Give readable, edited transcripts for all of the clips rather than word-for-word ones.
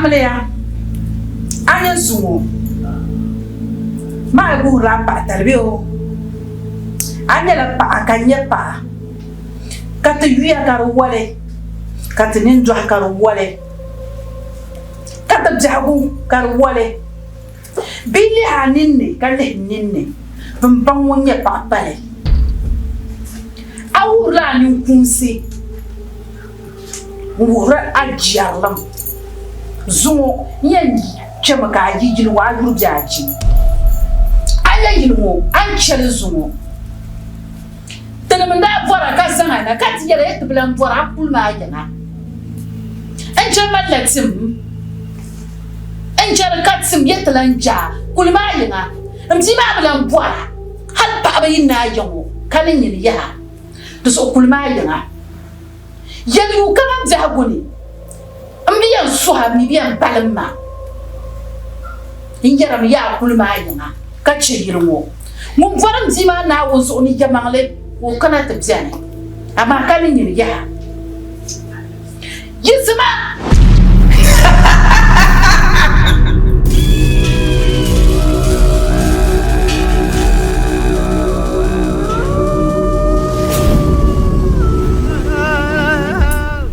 Amiliya, a nya zuŋɔ maa yi guhirila a paɣa tali bee o? A nyɛla paɣa ka n nyɛ paɣa, ka ti yuya ka di wali, ka ti nini dɔhi ka di wali, ka ti biɛhigu ka di wali. Bɛ yi lihi a ninni ka lihi n ninni, bɛ ni baŋ ŋun nyɛ paɣ pali. A wuhirila a ninkuunsi n-wuhiri a jɛrilim. Zuŋɔ n yɛn chɛmi ka a yi yili ŋɔ, a yuri bee a jin. A nya yili ŋɔ, a ni chɛ li zuŋɔ. Tinim n-daa bɔr a ka zaŋ a na, ka ti yɛl a, Yi ti bi lan bɔr a kuli maa yiŋa. N je malila tim, n je di ka tim yi ti lan je a kuli maa yiŋa. M bia maa bi lan bɔr a, hal paɣiba yi naai ya ŋɔ ka ni nyini yaha, di zuɣu kuli maa yiŋa. Yɛliyuui kaman biɛhigu ni, m bi yɛn suhi a, m mi bi yɛn balim ma. N yɛrimi yaa kuli maa yiŋa ka chɛ yili ŋɔ. Ŋun bɔri m bia maa Naawuni zuɣu ni yɛmaŋli ka o kana ti beni, amaa ka ni nyini yaha. Yi zima!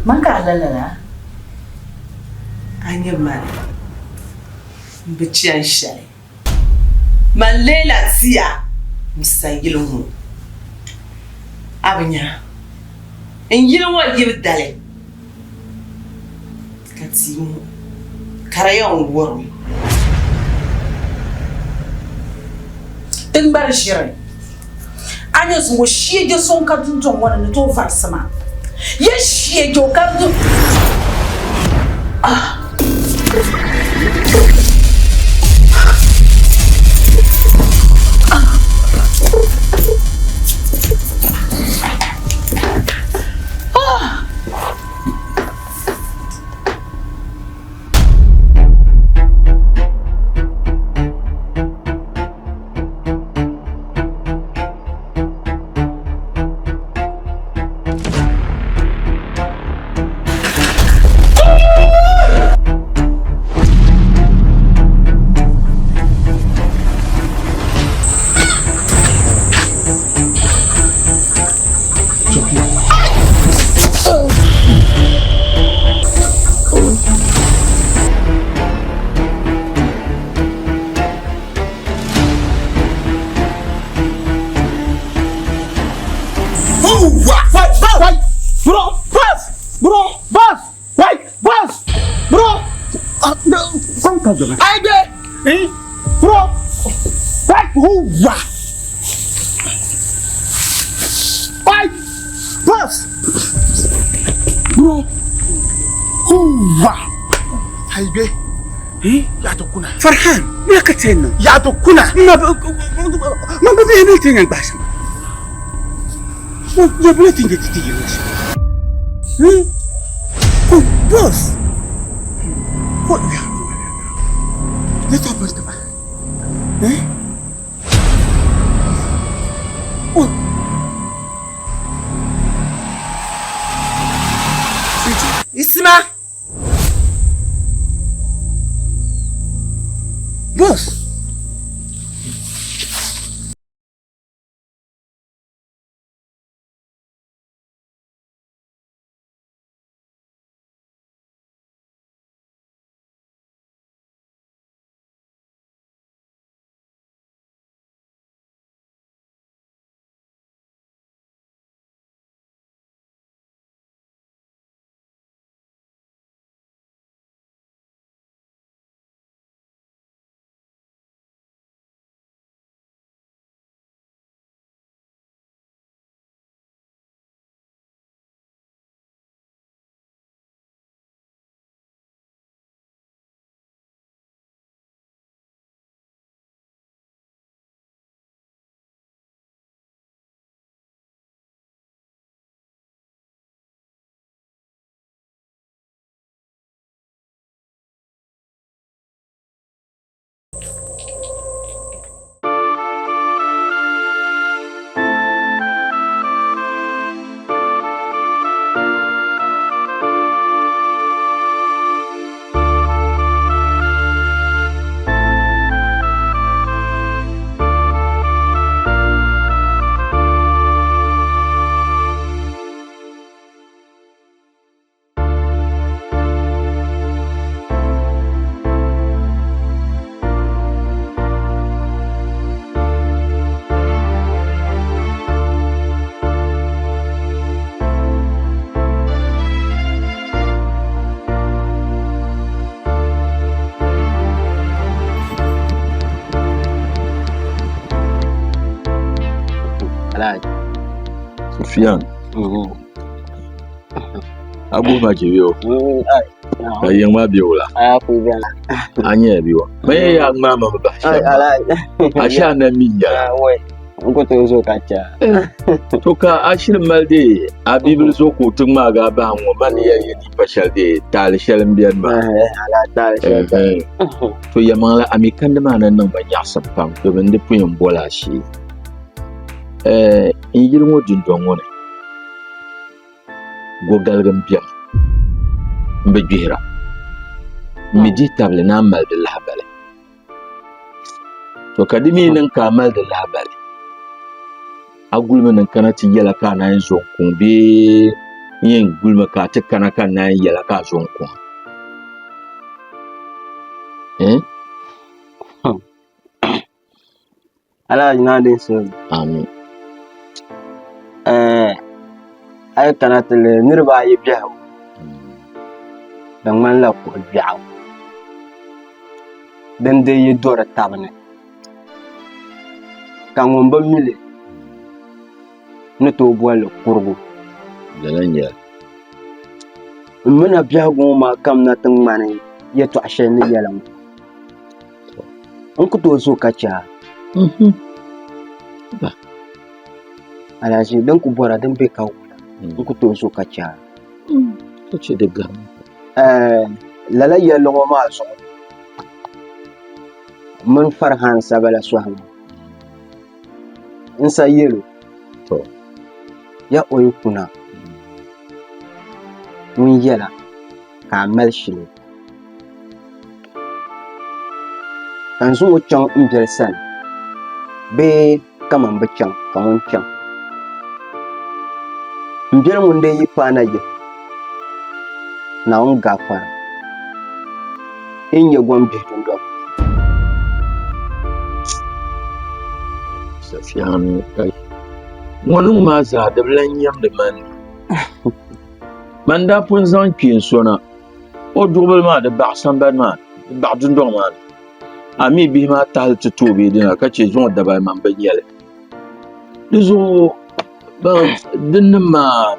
Man ka a la lala? A nyɛ mani m bi chani shɛli. Man leela tia m sayili ŋɔ. A bi nya n yili ŋɔ yibu dali ka tia ŋɔ ka di yɛn wurim. Tiŋgbani ʒiri. A nya zuŋɔ sheeje so n-ka dundɔŋ ŋɔ ni ni tooi varisi ma. Ya sheeje o ka du. Ah! Ah! Farhan, wula ka ti niŋ? Yaɣa kuna. Ma ma bi yɛn ti yɛn gbaai Ya bula ti yɛn ti yɛn gbaai Oh, boss. What we are doing now? Let up on the Eh? Oh. Isma. Boss. Safiyan. A guhi ma je yo. Ka yiŋ maa be wula. A nyɛla bia wa. Ma yɛn yaa ŋmaa ma bi bahi shɛm. A shɛ a na mi nyɛla. N ku tooi zo ka chɛ a. To ka a shiri mali dee a bibili zo ka o ti ŋmaagi a bahi ŋɔ ma ni yɛli yɛ di pa shɛli dee taali shɛli m-beni maa. To yɛlimaŋli a mi kandi maa na niŋ ma nyaɣisim pam domin di pun yɛn boli a shee. N yili ŋɔ dundɔŋ ŋɔ ni gogaligi m-beni m-bi gbihira m mi dihi tabili ni a mali di lahibali. To ka di mi niŋ ka a mali di lahibali a gulimi ni kana ti yɛla ka a naan zo n-kuŋ bee n yɛn gulimi ka a ti kana ka n naan yɛla ka a zo n-kuŋ? Eh? Alhaji Naa Dinsuui. Amin. Eh, a yi kana ti lihi niriba ayi biɛhigu di ŋmanila kuɣ biɛɣu din dii yi do di taba ni ka ŋun bi mi li ni tooi boli li kurigu. Lala n-nyɛ li. M mi na biɛhigu ŋɔ maa kamina ti ŋmani yɛtɔɣ shɛli ni yɛla ŋɔ. N ku tooi zo ka chɛ a. Alhaji din ku bɔra din be ka wula n ku tooi zo ka chɛ a. Ka chɛ di gari. Lala yɛlli ŋɔ maa zuɣu mini Farhan Sabala sɔhi ŋɔ n sa yɛl o ya o yi kuna ŋun yɛla ka a mali shili ka n zaŋ o chaŋ m biɛli sani bee kaman bi chaŋ ka ŋun chaŋ. M biɛli ŋun dee yi paana yihi, Naawuni gaafara, yi ni nya gom bihi dundɔŋ ni. Safiani kai, ŋɔ niŋ maa zaa di bi lan nyamdi man ni. Man daa pun zaŋ kpeen so na, o duɣubili maa di baɣi sambani maa ni, di baɣi dundɔŋ maa ni. A mi bihi maa tahili ti tooi bee dina ka chɛ zuŋɔ dabali man bi nyɛli. Di zuɣu dinnim maa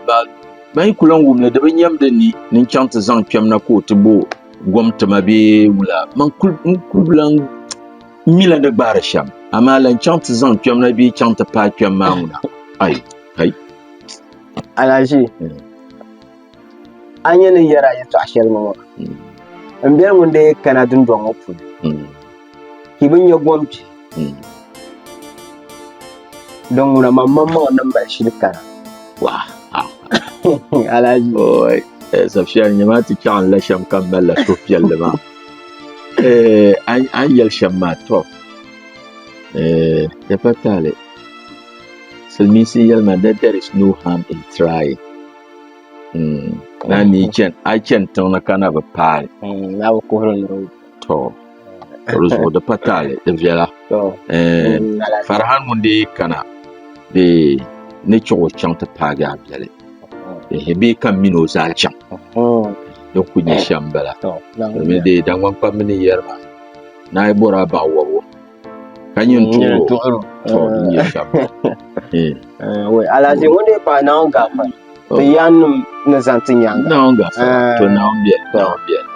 ban yi ku lan wum li di bi nyamdi ni ni n chaŋ ti zaŋ kpɛm na ka o ti bo gom ti ma bee wula. Man n kul bi lan mi la ni gbaari shɛm, amaa lan chaŋ ti zaŋ kpɛm na bee chaŋ ti paai kpɛm maa ŋuna, ai, kai. Alhaji, a nya ni yɛra yɛtɔɣ shɛli ŋɔ maa, m biɛli ŋun dee kana dundɔŋ ŋɔ puuni, ka yi bi nya gom bihi, din ŋuna man maŋmaŋ ni mali shili kana. Alhaji. Oi, Safiya, nyama ti chaɣ n la shɛm ka m malila suhupiɛlli maa. A ni yɛli shɛm maa, tɔ, di pa taali. Silimiinsi yɛli ma that there is no harm in trying. Na ni chen, a chen tiŋ ni ka na bi paai. Na bi kuhiri ni o. To, di zuɣu di pa taali, di viɛla. Farhan ŋun dii kana bee ni chuɣu o chaŋ ti paagi a biɛli. Bee ka m mini o zaa chaŋ. Di ku nyɛ shɛm m-bala. Domin dee Dagbaŋ kpamba ni yɛri maa, ni a yi bɔri a baɣa wɔbigu ka nyin tuɣiri o, to di nyɛ shɛm. Alhaji ŋun dee paai Naawuni gaafara, ti yaannim ni zaŋ ti nyaaŋa. Naawuni gaafara, to Naawuni beni, Naawuni beni.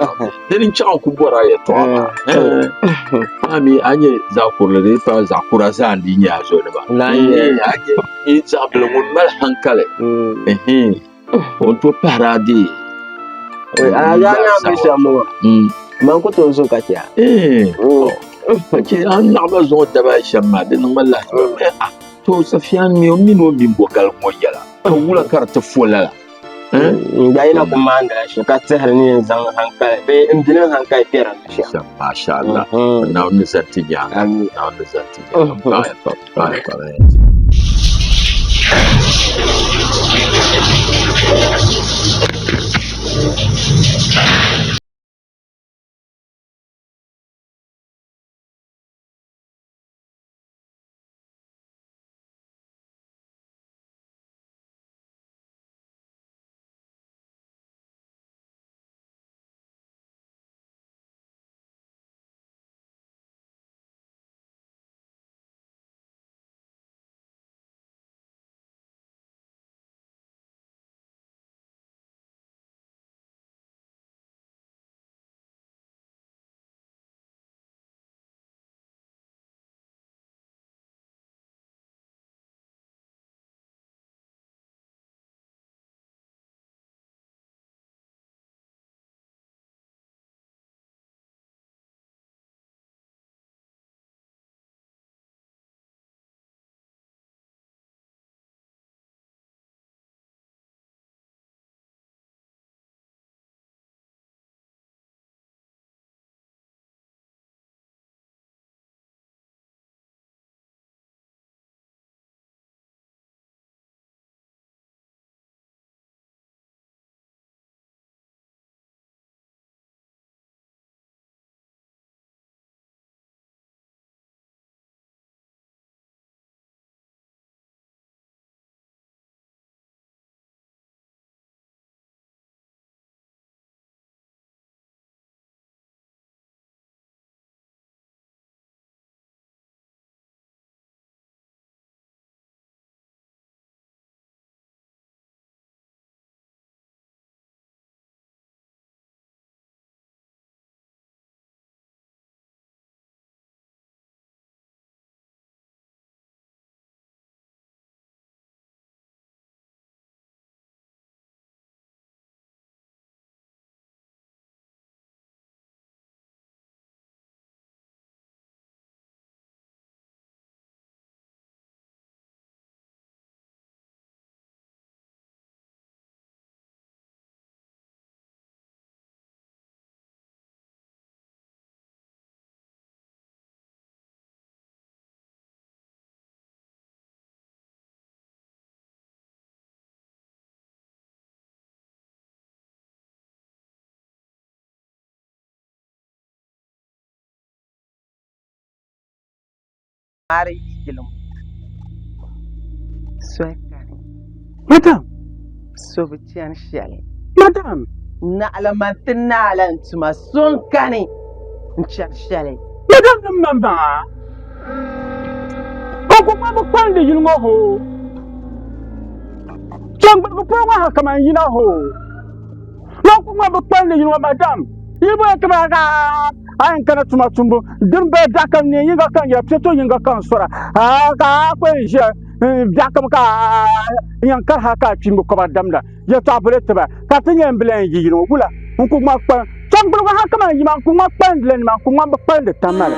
Dini n-chaɣ n ku bɔri a yɛtɔɣa maa. A mi a nyɛ zaɣ kurili di yi paai zaɣ kura zaa n-dii nyɛ a zonima. A nyɛ zaɣ bili ŋun mali hankali. O ni tooi pahiri a dee. Alhaji a ni a mi shɛm ŋɔ, man ku tooi zo ka chɛ a. Ka chɛ a ni naɣ ba zuɣu daba ayi shɛm maa, di niŋ ma lahiʒiba. To Safiyan mi o mini o mini bɔgaligi ŋɔ yɛla, ka wula ka di ti fo lala? N gba yina ku maandila shɛm ka tɛhiri ni yɛn zaŋ hankali bee n bili n hankali kpɛri ni shɛm. Shɛm, masha Allah. Naawuni ni zani ti nyaaŋa. Naawuni ni zani ti nyaaŋa. Paɣiya pam, paɣiya pam. A di yi yili ŋɔ, soli kani. Madam! So bi chani shɛli. Madam! Naɣila man ti naala n tuma, so n-kani n-chani shɛli. Madam nim maŋmaŋa, o ku ŋma bi kpandi yili ŋɔ hoo. Chaŋgbirigu polo ŋɔ ha kaman yina hoo. O ku ŋma bi kpandi yili ŋɔ madam. Yi bɔya ti ba ka a yɛn kana tuma tumbu din bala biɛɣu kam neen yiŋga ka n yɛra piɛto yiŋga ka n sɔra ka a kuli yɛn ʒiya biɛɣu kam ka n yɛn kari hali ka a kpimbi kɔba damda yɛtɔɣa boli ti ba ka ti nyɛ n bi lahi yi yili ŋɔ wula n ku ŋma kpalim chaŋgbirigu hali kaman yima n ku ŋma kpalindila nima n ku ŋma bi kpalindi tamali.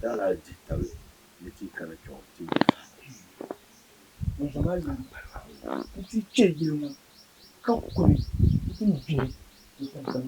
Daa dihi tabili ni ti kana kpe ŋɔ ti nya. Nti chɛ yili ŋɔ ka kuli nti gbihi n-tiŋ tiŋ.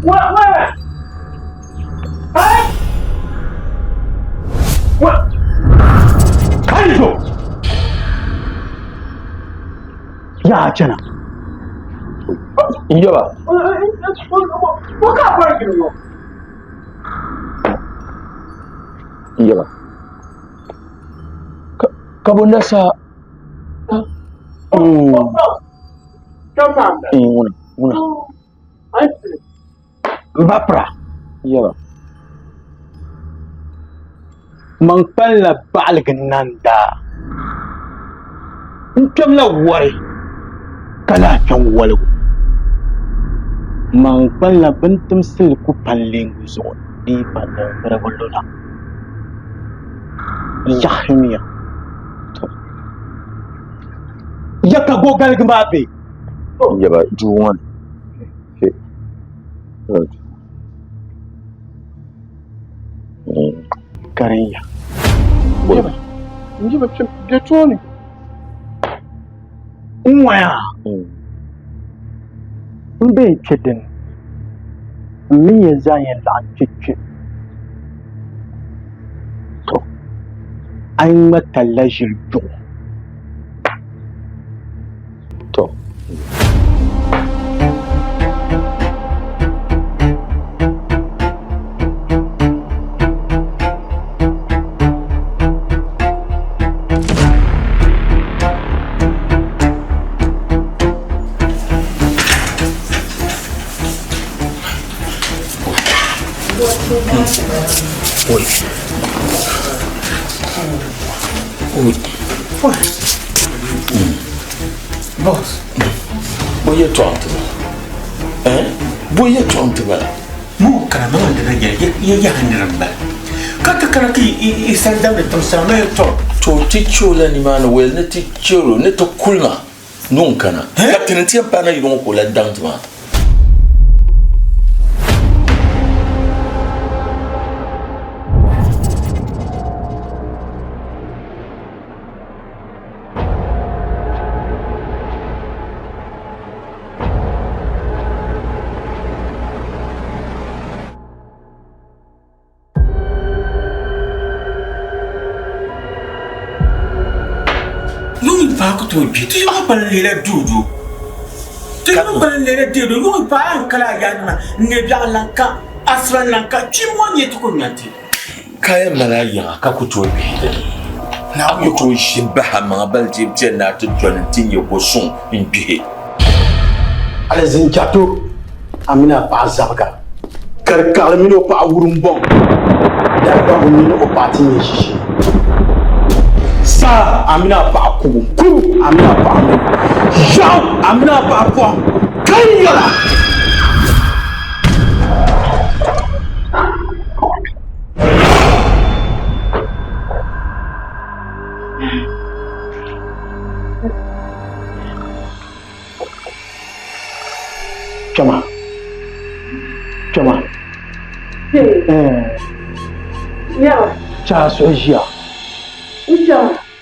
Wa Hey! Wa Kaizo! Yaa chana. N yaba. Ko ka fara gini ŋɔ? N yaba. Ka bo nasa. Ŋuna, ŋuna. N ba pira. Yaba. Man kpalinla baɣiligi nandaa. N kpɛmla wari ka lahi kpɛm waligu. Man kpalinla bintimsili ku panliŋgu zuɣu di yi pa din birigi luna. Yaɣimiya. Ya ka gogaligi maa be? Yaba, duu ŋɔ ni. Karinya. Bɛ tooni. N ŋɔya. N be kpe dini. M mi ya zaa yɛn laɣim kpe kpe. To, a yi ŋma talla ʒiri juɣu. To. Oi. Oi. Oi. Boss. Bo yɛltɔɣa n-ti bala? Eh? Bo yɛltɔɣa n-ti bala? Mo kana maŋa dina yɛli ya yaha nira m-bala. Ka ti kana ti i sani damdi tiŋsana ma yɛltɔɣa. To ti che o la nimaani wɛli ni ti chɛr o ni ti kuli ma ni o ni kana. Ka ti ni ti yɛn paai na yili ŋɔ ka o lahi daŋ ti maa. Yuŋ paai ku tooi kpe ti yuŋ kpalim leela doodo. Ti yuŋ kpalim leela doodo. Yuŋ paai a ni kali a yaanima n-nyɛ biɛɣu lan ka asiba lan ka kpim ŋɔ nyɛ ti ku nya ti. Ka yɛn mali a yiŋa ka ku tooi kpihi dini. A ku tooi ʒi m-bahi a maŋa bali ti beni ni a ti doli nti nya ko suŋ n-kpihi. Alizinjato a mini a paɣa zabiga, karikaɣili mini o paɣa wurumbɔŋ, Daribabu mini o paɣa ti nya ʒiʒee. Saa a mini a paɣa kubu, kuru a mini a paɣa mini, ʒiɛɣu a mini a paɣa pɔhim, ka yɛla. Kpɛma kpɛma chɛ a suhu ʒiya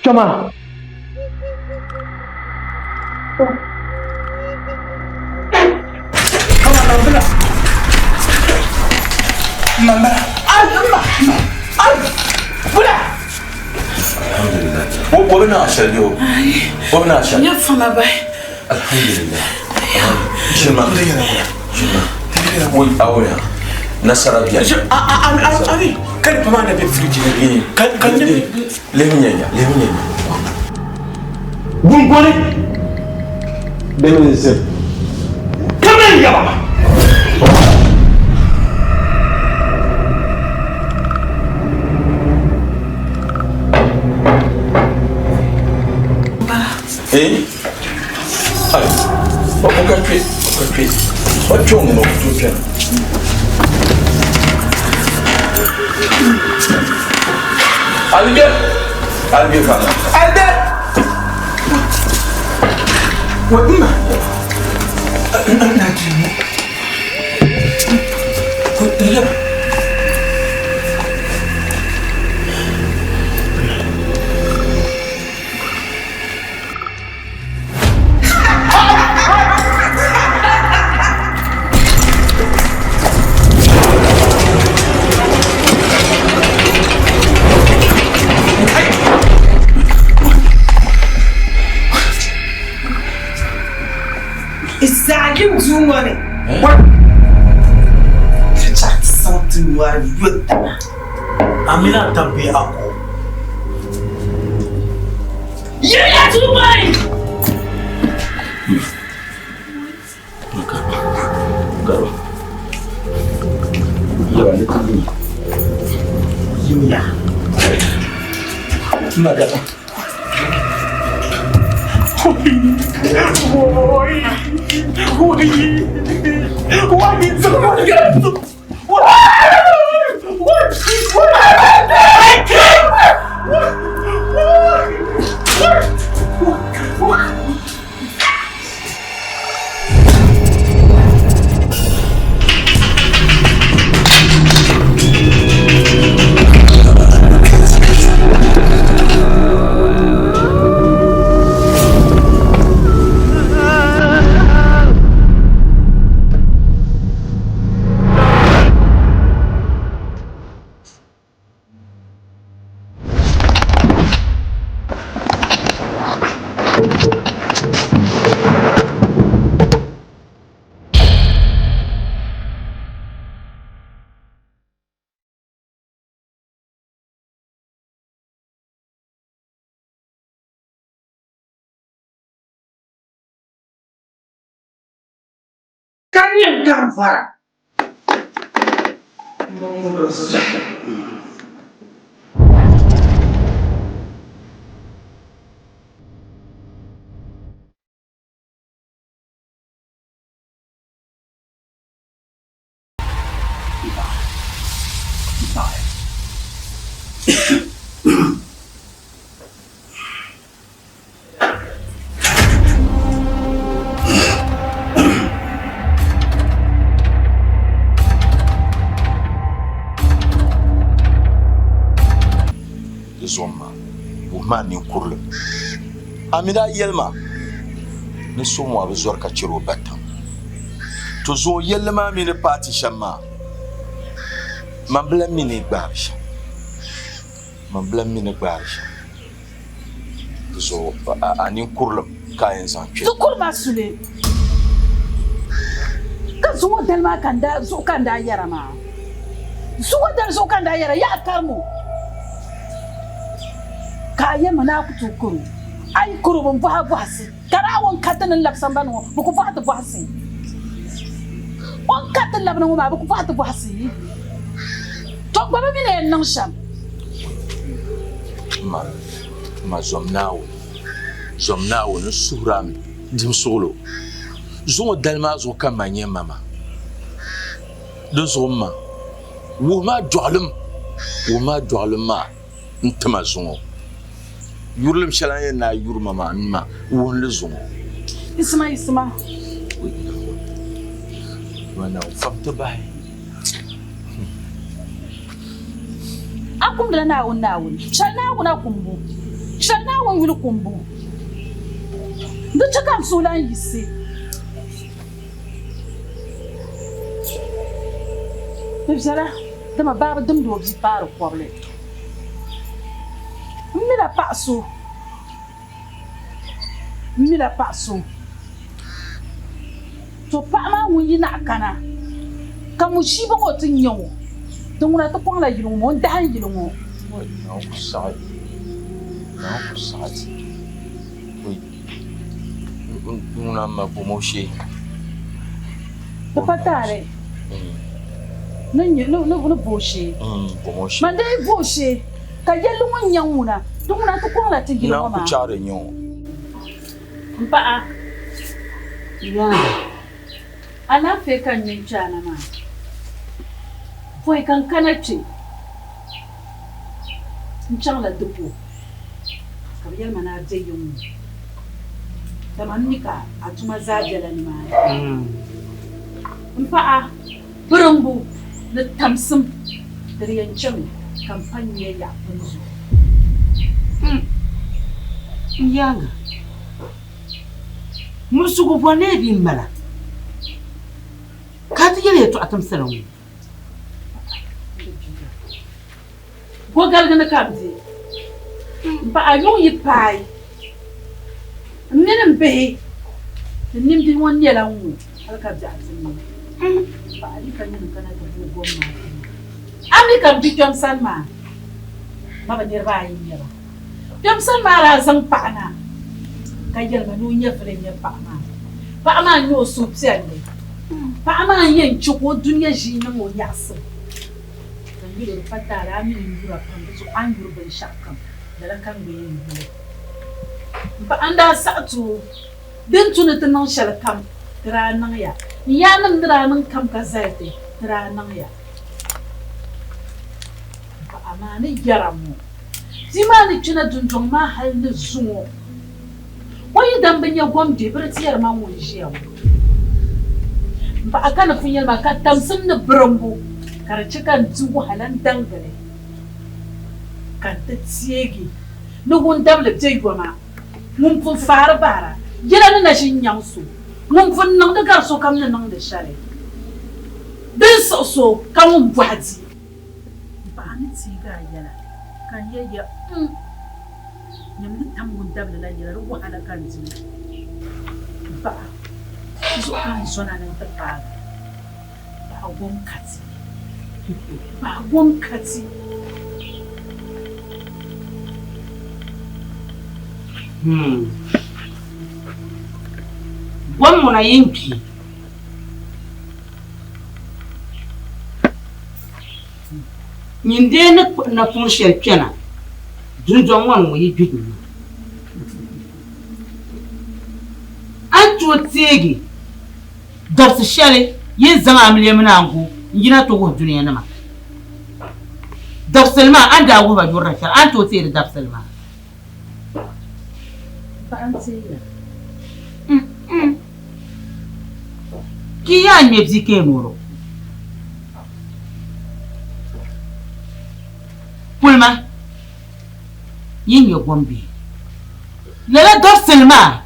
kpɛma. Alhamdulillah. Wo bi niŋ a shɛli bee o? O bi niŋ a shɛli? Nyɛ fama bahi. Alhamdulillah. Ʒima. Ʒima. Woi awoya. Nasara biɛni. Ami ka di pama na be firiji ni. Ka ka ne Lihi nyanya, lihi nyanya. Gungoni bɛ mini zim kamani yaba ma. Eh? Ai. O ka kpe, o ka kpe. O kpe o ŋɔ o ku tooi kpɛna. Alibe! Alibe fana. Alibe! Wa ma. Na ji mu. Ko yaba. yim duu ŋɔ ni. Ti chaɣ ti saŋ ti nyɔri yo taba. A mini a tab bee a ko. Yimya duu ŋɔ ni! Yimya. Magana. Ka yɛn gari vara. Di zom maa, wuhi ma a ninkurili. A mi daa yɛli ma ni so ŋɔ a bi zɔri ka chɛri o ba tiŋ. To zuɣu yɛlli maa mi ni paai ti shɛm maa, man bi lan mi ni gbaari shɛm. Man bi lan mi ni gbaari shɛm. Di zuɣu a ninkurilim ka a yɛn zaŋ kpe. Di kuri ma suli, ka zuŋɔ dali maa ka n daa zuɣu ka n daa yɛra maa. Zuŋɔ dali zuɣu ka n daa yɛra, Yaa karimo! Ka a yɛli ma ni a ku tooi kar o. A yi kar o, bɛ ni bɔhi a bɔhisi. Ka daa o ni kariti ni n labi sambani ŋɔ, bɛ ku bɔhi ti bɔhisi. O ni kariti labina ŋɔ maa, bɛ ku bɔhi ti bɔhisi. To gba bi mi ni yɛn niŋ shɛm. Ma, ma zom Naawuni, zom Naawuni, n suhir a mi, dim suɣilo. Zuŋɔ dali maa zuɣu ka ma nyɛ ma maa. Dinzuɣu m ma, wuhim a dɔɣilim, wuhim a dɔɣilim maa n-ti ma zuŋɔ. Yurilim shɛli a ni yɛn ni a yuri ma maa, m ma, wuhim li zuŋɔ. Yiɣisima, yiɣisima. Woi Naawuni, fam ti bahi. A kumdila Naawuni, Naawuni, chɛli Naawuni a kumbu, chɛli Naawuni yuli kumbu. Di chɛ ka n suhu lan yiɣisi. Di viɛla, dama baa bi dimdi o bia paari kɔbili. M mila paɣ so, m mila paɣ so. To paɣ maa ŋun yi naɣ kana ka mushiiba ŋɔ ti nya o, di ŋuna ti kɔŋla yili ŋɔ maa, o ni dahim yili ŋɔ. Naawuni ku saɣi, Naawuni ku saɣi. Ŋuna m ma bom o shee. Di pa taali ni bo o shee. Man dee bo o shee ka yɛlli ŋɔ nya ŋuna di ŋuna ti kɔŋla ti yili ŋɔ maa. Naŋ ku chaɣiri nya o. M paɣa, alaafee ka n nya n-kpe a na maa. Pɔi ka n kana kpe, n chaŋla dipo. Ka bɛ yɛli ma ni a be yiŋ ŋɔ, dama m mi ka a tuma zaa bela nimaani. M paɣa, birimbu ni tamsim di di yɛn chɛmi ka m pa nyuya yaɣi pini zuɣu. M yaaŋa, muɣisigu bɔ n-lee bi m-bala ka a ti yɛli yɛtɔɣa timsili ŋɔ? Gogaligi ni ka m be. M paɣa yuŋ yi paai, m mini m bihi ni nimbihi ŋɔ nɛla n-ŋɔ. Hali ka biɛɣu ti niŋ paɣa yi ka nyini kana ti booi gom maa ti ma. A mi ka m bi kpɛm sani maa, ma bi niriba ayi n-nyɛ ba. Kpɛm sani maa daa zaŋ paɣa na ka yɛli ma ni o nyɛvili n-nyɛ paɣa maa. Paɣa maa n-nyɛ o suhupiɛlli. Paɣa maa n-yɛn chɛ ka o dunia ʒii niŋ o nyaɣisim. Ka n yɛl o di pa taali, a mi ni yura pam, di zuɣu a ni yuri binshɛɣukam, lala ka n gba yɛn yuli. M paɣa n-daa saɣi ti o. Din tu ni ti niŋ shɛli kam, ti daa niŋya. N yaannim ni daa niŋ kam ka zali ti, ti daa niŋya. M paɣ maa ni yɛra ŋɔ, bia maa ni kpina dundɔŋ maa hal ni zuŋɔ. O yi dam bi nya gom bihi, bɛ di ti yɛri ma ŋun ʒiya ŋɔ. M paɣa ka ni pun yɛli ma ka tamsim ni birimbu ka di chɛ ka n di wahala n-daŋ gili, ka n ti teegi ni wundabili be yoma. Ŋun pun faari bahira, yɛla ni na ʒi n-nyaŋ so. Ŋun pun niŋdi gari sokam ni niŋdi shɛli. Din siɣi so ka ŋun bɔhi di. M paɣa ni teegi a yɛla, ka n yɛli ya, M nyam ni tam wundabili la yɛla, di wahala ka n di li. M paɣa, di zuɣu ka n zɔna ni n ti paagi a. Paɣa gom ka ti. Paɣa gom ka ti. Hmm. Gom ŋuna yi n-kpi. Nyin dee ni kpuɣi napuŋ shɛli kpɛna dundɔŋ ŋɔ ni ŋɔ yi gbihi ma. A ni tooi teegi Dabisi shɛli yi ni zaŋ amiliya mini aŋgo n-yina ti wuhi dunianima. Dabisili maa, a ni daa wuhi ba yurilim shɛli, a ni tooi teei di dabisili maa? Paɣa n-teei ya. Ki yaa ŋme bia ka mɔro. Kulima yi nyɛ gombihi. Lala dabisili maa,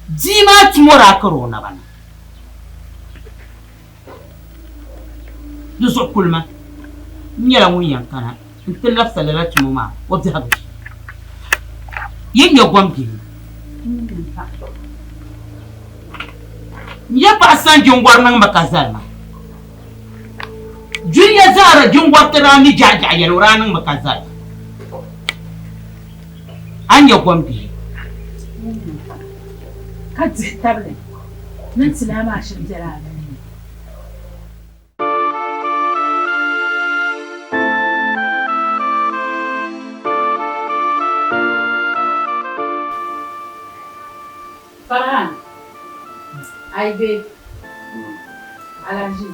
Bia maa tumo daa kari o naba ni. Di zuɣu kulima n-nyɛla ŋun yɛn kana nti labisa lala tumo maa o biɛhigu shee. Yi nya gom bihi? N ya paɣa sani jiŋgɔri niŋmi ka zalima. Dunia zaa jiŋgɔriti daa mi jaɣijaɣi yɛli o daa niŋmi ka zalima. A ni nya gom bihi. Ka dihi tabili ni n tilaa maa shiri bela a nuu ni. Farhan, Ayibe, Alhaji.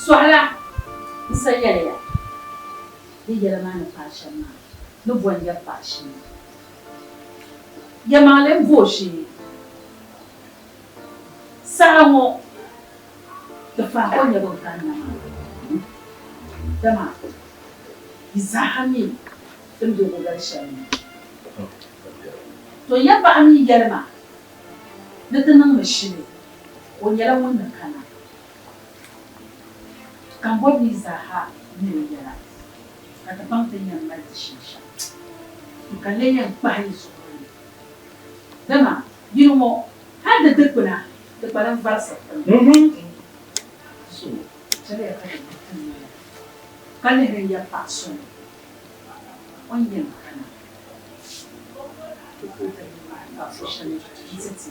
Sɔhila n-sa yɛli ya. Yi yɛla maa ni paai shɛm maa ni bo n-yɛri paɣ shee. Yɛlimaŋli m-bo o shee. Saha ŋɔ ti faai o nyɛ bɛn kanna maa, dama yi zaaha mi ti ni be luɣ shɛli ni. To n ya paɣa mi yɛli ma ni ti niŋmi shili, o nyɛla ŋun ni kana. Ka m bɔri ni yi zaa ha mi o yɛla, ka ti baŋ ti ni yɛn mali ti shili shɛm. N ka lee yɛn kpahi yi zuɣuri ni, dama yili ŋɔ hal di dikpina di kpalim varisiri ti mi. So chɛliya ka ti gbubi ti noya ka lihiri n ya paɣ so ni o ni yɛn kana ti paɣ so shɛli nti ti.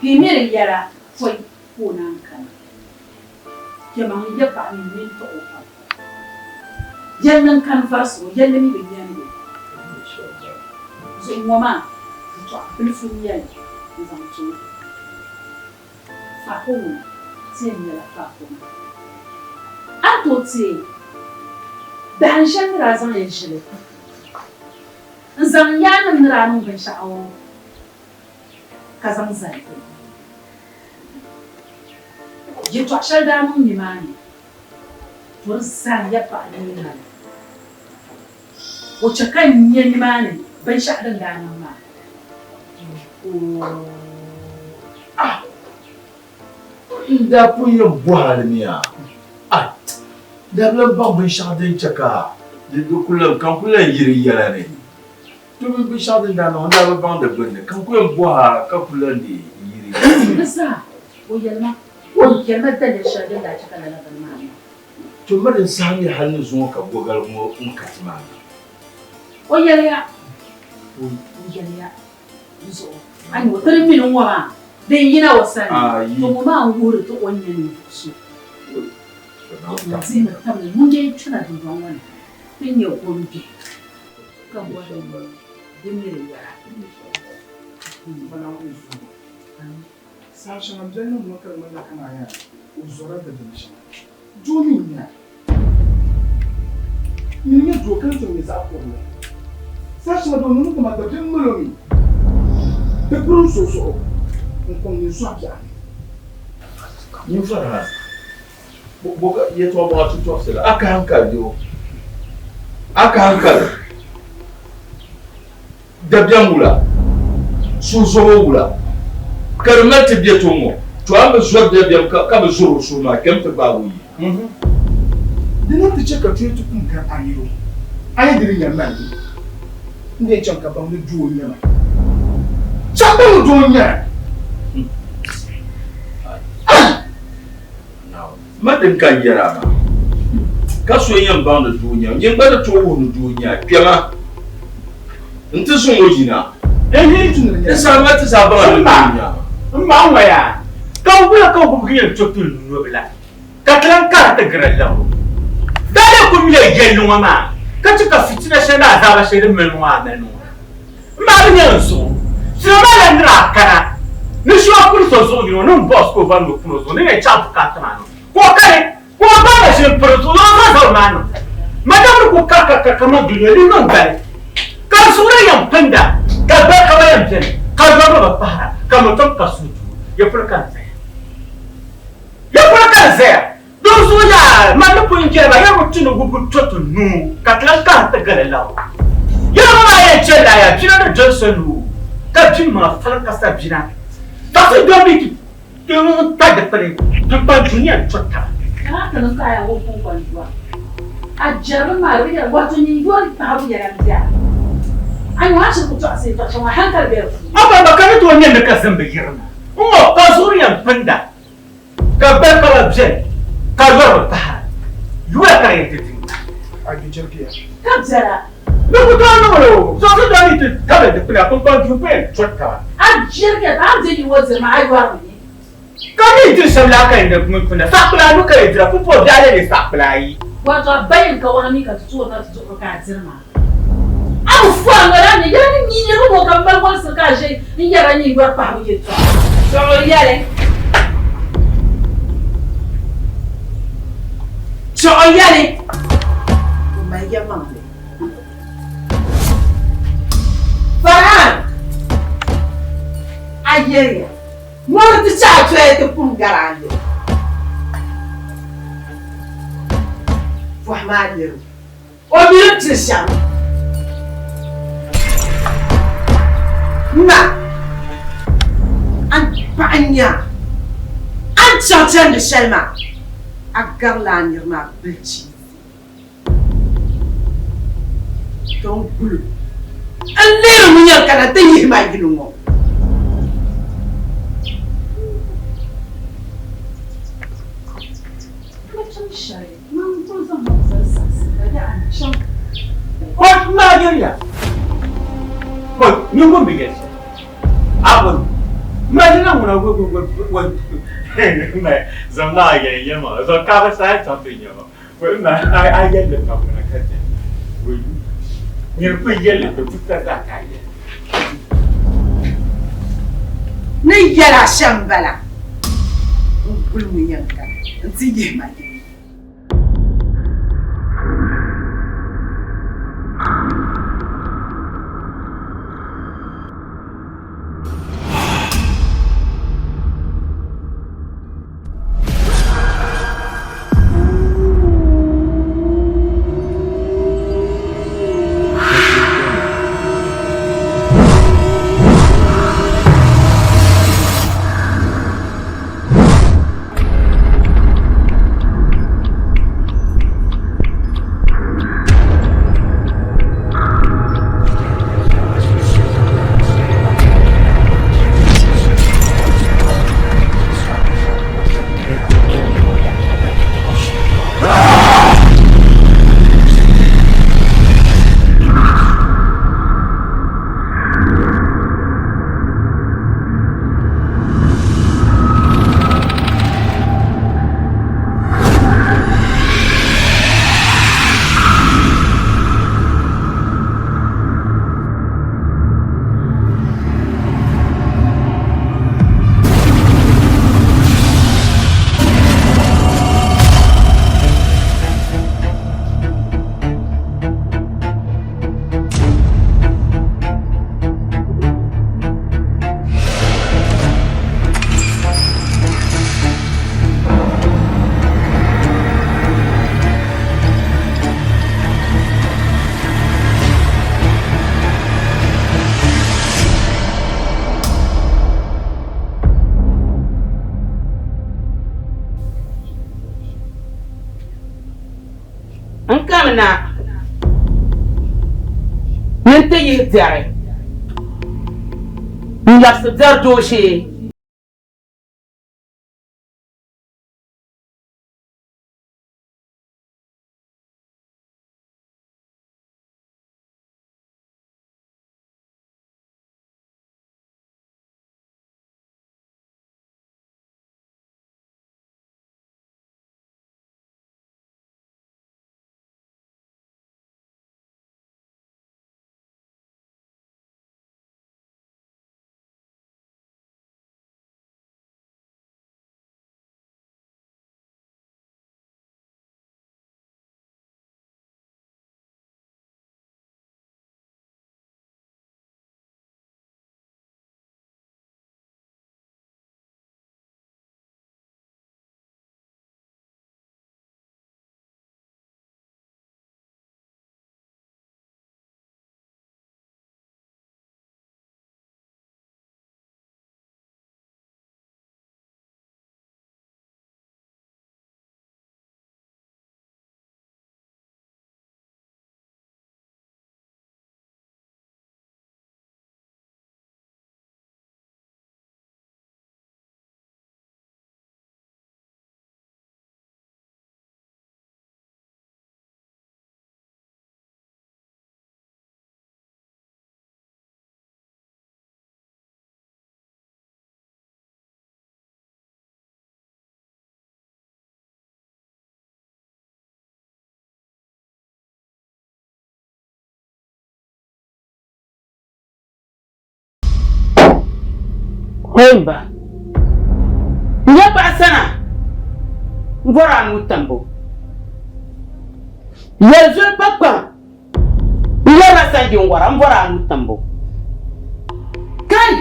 Piimiri yɛla pɔi ka o naan kana. Kpɛmaŋ n-yɛ paɣa mini nini tɔɣ o pam. Yɛlli n-kani varisi o, yɛlli mi bi nyani li. Zuɣu ŋɔ maa yɛtɔɣ bilifu n-nyɛ li n-zaŋ ti o. Faako ŋuna, ti yɛn nyɛla faako maa. A ni tooi teei dahin shɛli ni daa zaŋ ya ʒili. N zaŋ n yaannim ni daa niŋ binshɛɣu ka zaŋ zali ti. Yɛtɔɣ shɛli daa niŋ nimaani, to di zaa ya paɣ ni yi mali. O chɛ ka n nya nimaani binshɛɣu din daa niŋ maa. Ah! N daa pun yɛn bɔhi a li mi a? Ah! N daa bi lan baŋ binshɛɣu din chɛ ka di ku lan ka n ku lan yi di yɛla ni. Ti mi binshɛɣu din daa niŋ n daa bi baŋ di gbunni ka n ku yɛn bɔh a ka ku lan leei yiri. Di zaa, o yɛli ma, o yɛli ma daliri shɛli din daa chɛ ka lala bini maa niŋ. To miri n saha mi hal ni zuŋɔ ka gɔgali ŋɔ n-ka ti maa na. O yɛliya, o yɛliya, Di zuɣu a ni o ti di mini ŋɔ maa din yina o sani, to ŋɔ maa n-wuhiri ti o ni nyɛ ninvuɣ so. N dihimi tabili ŋun dee kpɛna dundɔŋ ŋɔ ni ti nyɛ gombihi ka bɔri ni bɛ mi di yɛla. Saha shɛŋa m biɛli niŋdi ma ka di ŋmanila kaman yaa o zɔrila dabiɛm shɛm. Doo mi n-nya. Nyini nyɛ doo ka ni tom nyɛ zaɣ kurili. Saha shɛŋa doo niŋmi kaman dabiɛm mali o mi. Di piri n so zuɣu n-kɔŋ nyin sɔɣi biɛɣu ni. Nyin Farhan, bɔ ka yɛtɔɣ bɔŋɔ ti tɔɣisi la? A ka hankali bee o? A ka hankali? Dabiɛm wula? Suhuzɔbo wula ka di mali ti be to ŋɔ? To a mi zɔri dabiɛm ka bi zɔr o suhu maa, kpɛm ti gbaag o yi. Di ni ti chɛ ka tuya ti kum gari a niriba, a yi di ni nya mali ni n yɛn chaŋ ka baŋ ni doo n-nyɛ ma. Chaŋ baŋ ni doo n-nyɛ a. Ma din ka n yɛr a maa, ka so yɛn baŋ ni doo nya, nyin gba ni tooi wuhi ni doo nya kpɛma nti zaŋ o yina. Di saha maa ti zaa baŋ ni doo nya maa. M ma ŋɔ yaa, ka wula ka wubigi yɛn to pili nobila, ka ti lan kari ti giri liɣiri? Daa lee ku mila yɛlli ŋɔ maa, ka chɛ ka fitina shɛli ni azaaba shɛli din mali ŋɔ a mali ŋɔ. M maa bi nya n zuɣu. Sino maa lan ni daa kana ni shia kuli so zuɣu yino ni m-bɔɣis ka o bɔri ni o pun o zuɣu ni yɛn chaŋ bukaata maa ni ka o kani ka o baŋ ba ʒini m-piri zuɣu ni o zaŋ zabiri maa niŋ. Madam ni kul karikari kaman dunia ni niŋ gbali ka n zuɣu na yɛn pinda ka barika ba yɛn beni ka yɔriba bi pahira ka mi tom ka suhudoo ya polo ka n zaya. Ya polo ka n zaya. Dinzuɣu yaa, man ni pun yɛli ba, yɛligu ti ni gubu to ti nuu, ka ti lan kahi ti gili labu. Yɛligu maa yɛn chɛ la ya bina ni doli so nuu, ka bim maŋa faliŋ ka sa bina. Tɔɣisi doli mi ti kpa dikpini, di kpa dunia n-to taba. Maa ti niŋ ka a yaa ŋun pun kɔŋ dua. A jɛrimi maa di bi yɛli wato nyin yɔri paɣibu yɛla m-be a. A nyu a shiri ku tɔɣisi yɛtɔɣ shɛŋa hankali be di puuni. A ba ka ni tooi nya ni ka zim bi yirina n-ŋɔ ka zuɣuri yɛn pinda. Ka barika ba beni, ka yɔri bi pahira. Yuya ka di yɛn ti di ŋa. A gbi jɛrigiya. Ka bela. Bɛ ku tooi niŋ li o. Sɔɣisi dɔni yi ti tabili dikpuna, pumpɔŋ duu ku yɛn tɔri taba. A jɛrigiya ka a ni deei o diri maa, a yɔrimi ni. Ka mi diri shɛm laa ka yi ni punda, saɣikpula anu ka yi dira, pumpɔŋ biɛɣu lee leei saɣikpula ayi. Wato a ba yɛn ka waɣa mi ka ti toori na ti duɣiri ka a diri maa. A bi fu a noli a ni yɛli ni mi niriba ŋɔ ka m mali wolisiri ka a ʒe n-yɛra nyin yɔri pahibu yɛltɔɣa. Chuɣu yɛli. Chuɣu yɛli. O mali yɛlimaŋli. Farhan, a yɛliya, ŋuni ti chɛ a toya ti kum gari a niriba. Bɔhimi a niriba. O mi ni pili shɛm. M ma, a ni paɣi n-nya a ni chaŋ chandi shɛli maa, a garila a niriba maa bilichiisi. To n gul o n-lihiri ŋun yɛn kana ti yihi ma yili ŋɔ. Ko Nigeria ko nyingo mi yɛli shɛli a bɔ Madina ŋuna wo wo wo wo zaŋ maa yɛli yɛli maa zaŋ kaaba saha chaŋ ti nyɛ ma ko ma a yɛli ka ŋuna ka chɛ wo nyini ku yɛli ka tuta zaa ka a yɛli. Ni yɛl a shɛm m-bala, n guli ŋun yɛn kana nti yihi ma yili. N kamina ni n ti yihi biɛri n-labisi biɛri dooshee. Hoi m ba, n nyɛ paɣa sana m-bɔri a nuu tambu. Yɛli zoli pa kpaŋ n-yɛrila sanji n-wara m-bɔri a nuu tambu. Kai!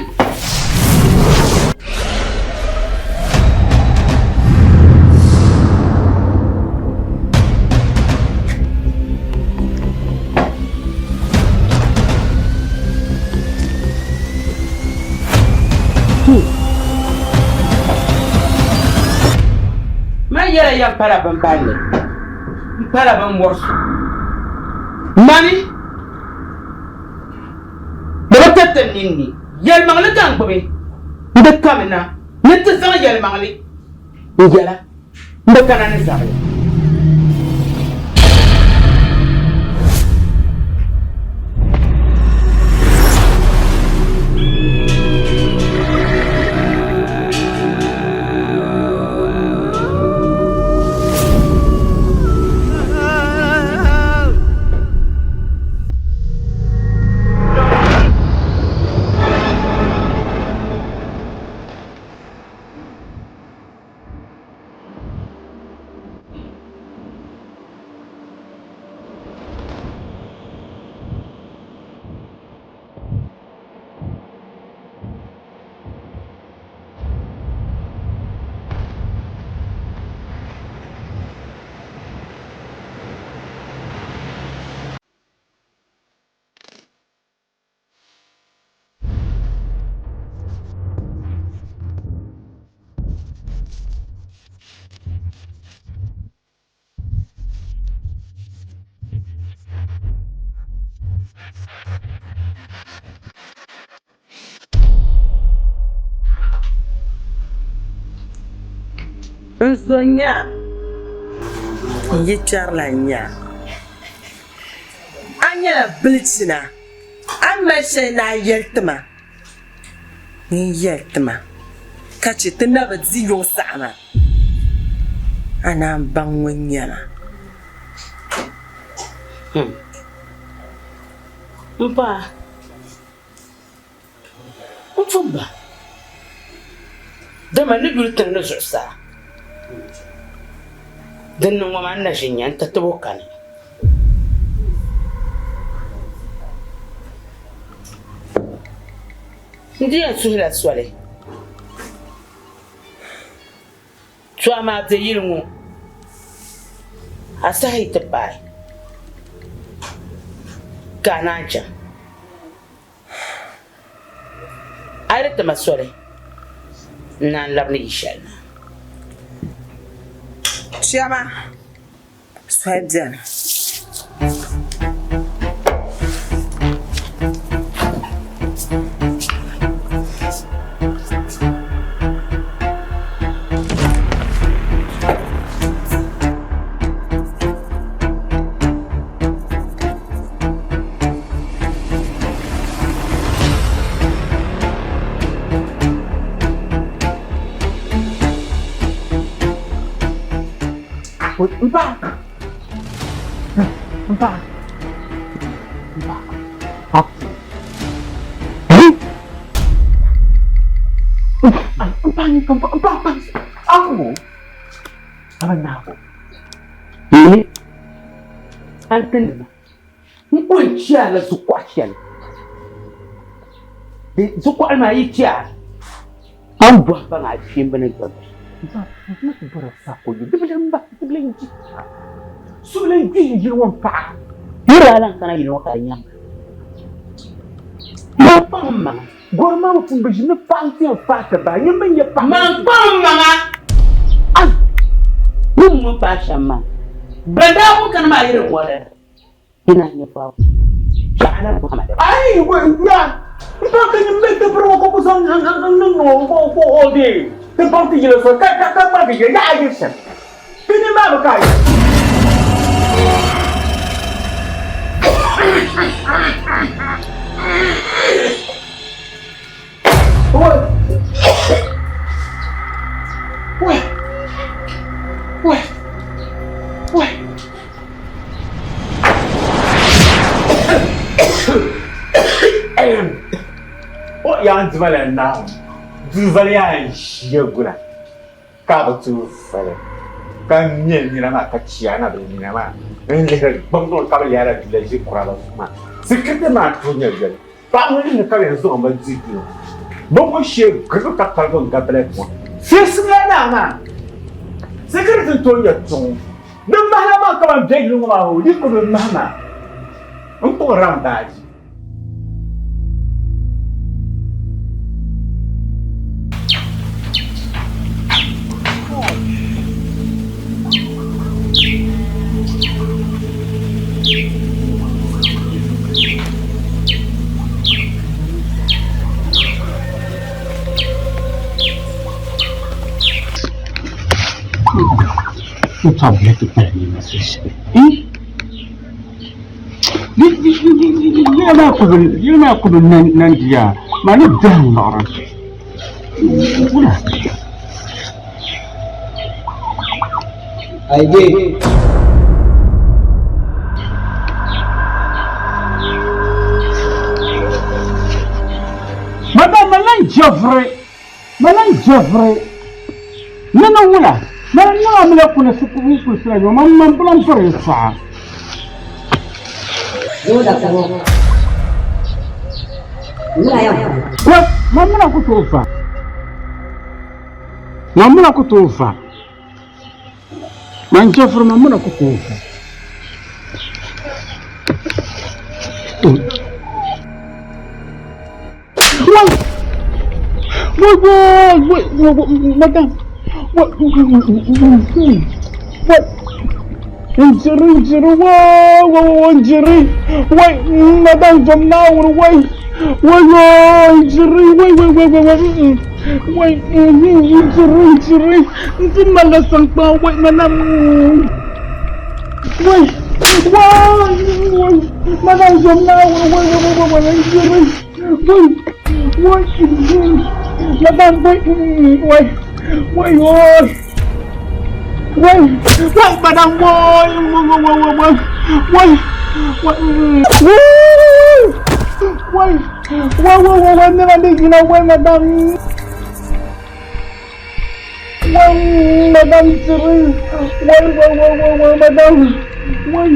Man yɛla yɛn pala bin balli, m pala bin mɔri so. Mani, bɛ bi tiriti n ninni. Yɛlimaŋli ka n gbubi, n di kamina ni ti zaŋ yɛlimaŋli n-yɛla. N bi kana ni zabili. N zo nya, n yi kpɛrila nya. A nyɛla bilichina, a ni mali shɛli ni a yɛli ti ma, nyin yɛli ti ma, ka chɛ ti na bi di yuŋ saɣima, a naan baŋ ŋun nyɛ ma. M paɣa, n fum ba, dama n ni yuli tiŋ ni zuɣusaa din ni ŋɔ maa n na ʒi n-nya n tatabo kani. N di yɛn suhila soli, to amaa be yili ŋɔ a saha yi ti paai ka a naan chaŋ. A yi di ti ma soli, n naan labi ni yi shɛli na. Chiama, soli beni. M paɣa m paɣa m paɣa m paɣa m paɣa aku aba naago ni antinima n kuli chɛrila zukuɣa shɛli di zukuɣili maa yi chɛ a a ni bɔhi baŋ a kpiimba ni doli Niriba lan kana yili ŋɔ ka di nyaŋ ba. Man kpaŋ m maŋa. Gɔri maa bi pun bi ʒimi paɣa n-ti yɛn faai ti bahi. Nyini bɛ ni yɛ paɣa. Man kpaŋ m maŋa. A ni ŋun paai shɛm maa, ban daa kuli kani maa yi di bɔri yi naan nyɛ paɣa shɛɣu la bɔhima. Ayi wɛ ya n baŋ ka nyin mali ti biri ŋɔ ka ku zaŋ n niŋ niŋ o ka o o dee ti baŋ ti yili so ka ka ka ŋmaligi ya yaɣa yi shɛm ti ni maa bi ka yi. O yaa n dima la Naawuni duu vali yaa n ʒiya gula ka a bi tooi vali ka ŋmɛ nina maa ka chɛ a na bi nina maa n lihiri gbamdoo ka bi lɛhira duu la ʒi kuraba zuɣu maa sikiriti maa n tooi nya yoli. Paɣa ŋɔ lihiri ka bɛ yɛn zaŋ ba di duu bɛ ŋɔ shee giribu ka kpaligu n-gabi la ŋɔ. Fiɛsim la naa maa sikiriti n-tooi nya tuŋ di mahila maa kaman bɛ yili ŋɔ maa o di ku bi mahi maa n-kpuɣi ram baaji. Yili maa ku bi nandiya maa ni dahi liɣiri wula. Madam ma lan jɛviri ma lan jɛviri ni ni wula ma lan niŋ a mi la kuli kulisira nyɔ ma man bi lan bɔri yɛltɔɣa. Ma mina ku tooi va. Ma mina ku tooi va. Man jɛviri ma mina ku tooi va. Wai wai wai wai wai madam wai wai njiri njiri wai wai wai njiri wai madam zom naawuni wai wai wai njiri wai wai wai wai wai wai njiri njiri n ti malila sankpaŋ wai madam wai wai wai madam zom naawuni wai wai wai wai njiri wai wai madam wai wai wai wai wai wai madam wai wai wai wai wai wai wai wai wai wai wai nira di jina wai madam wai madam tiri wai wai wai wai wai madam wai.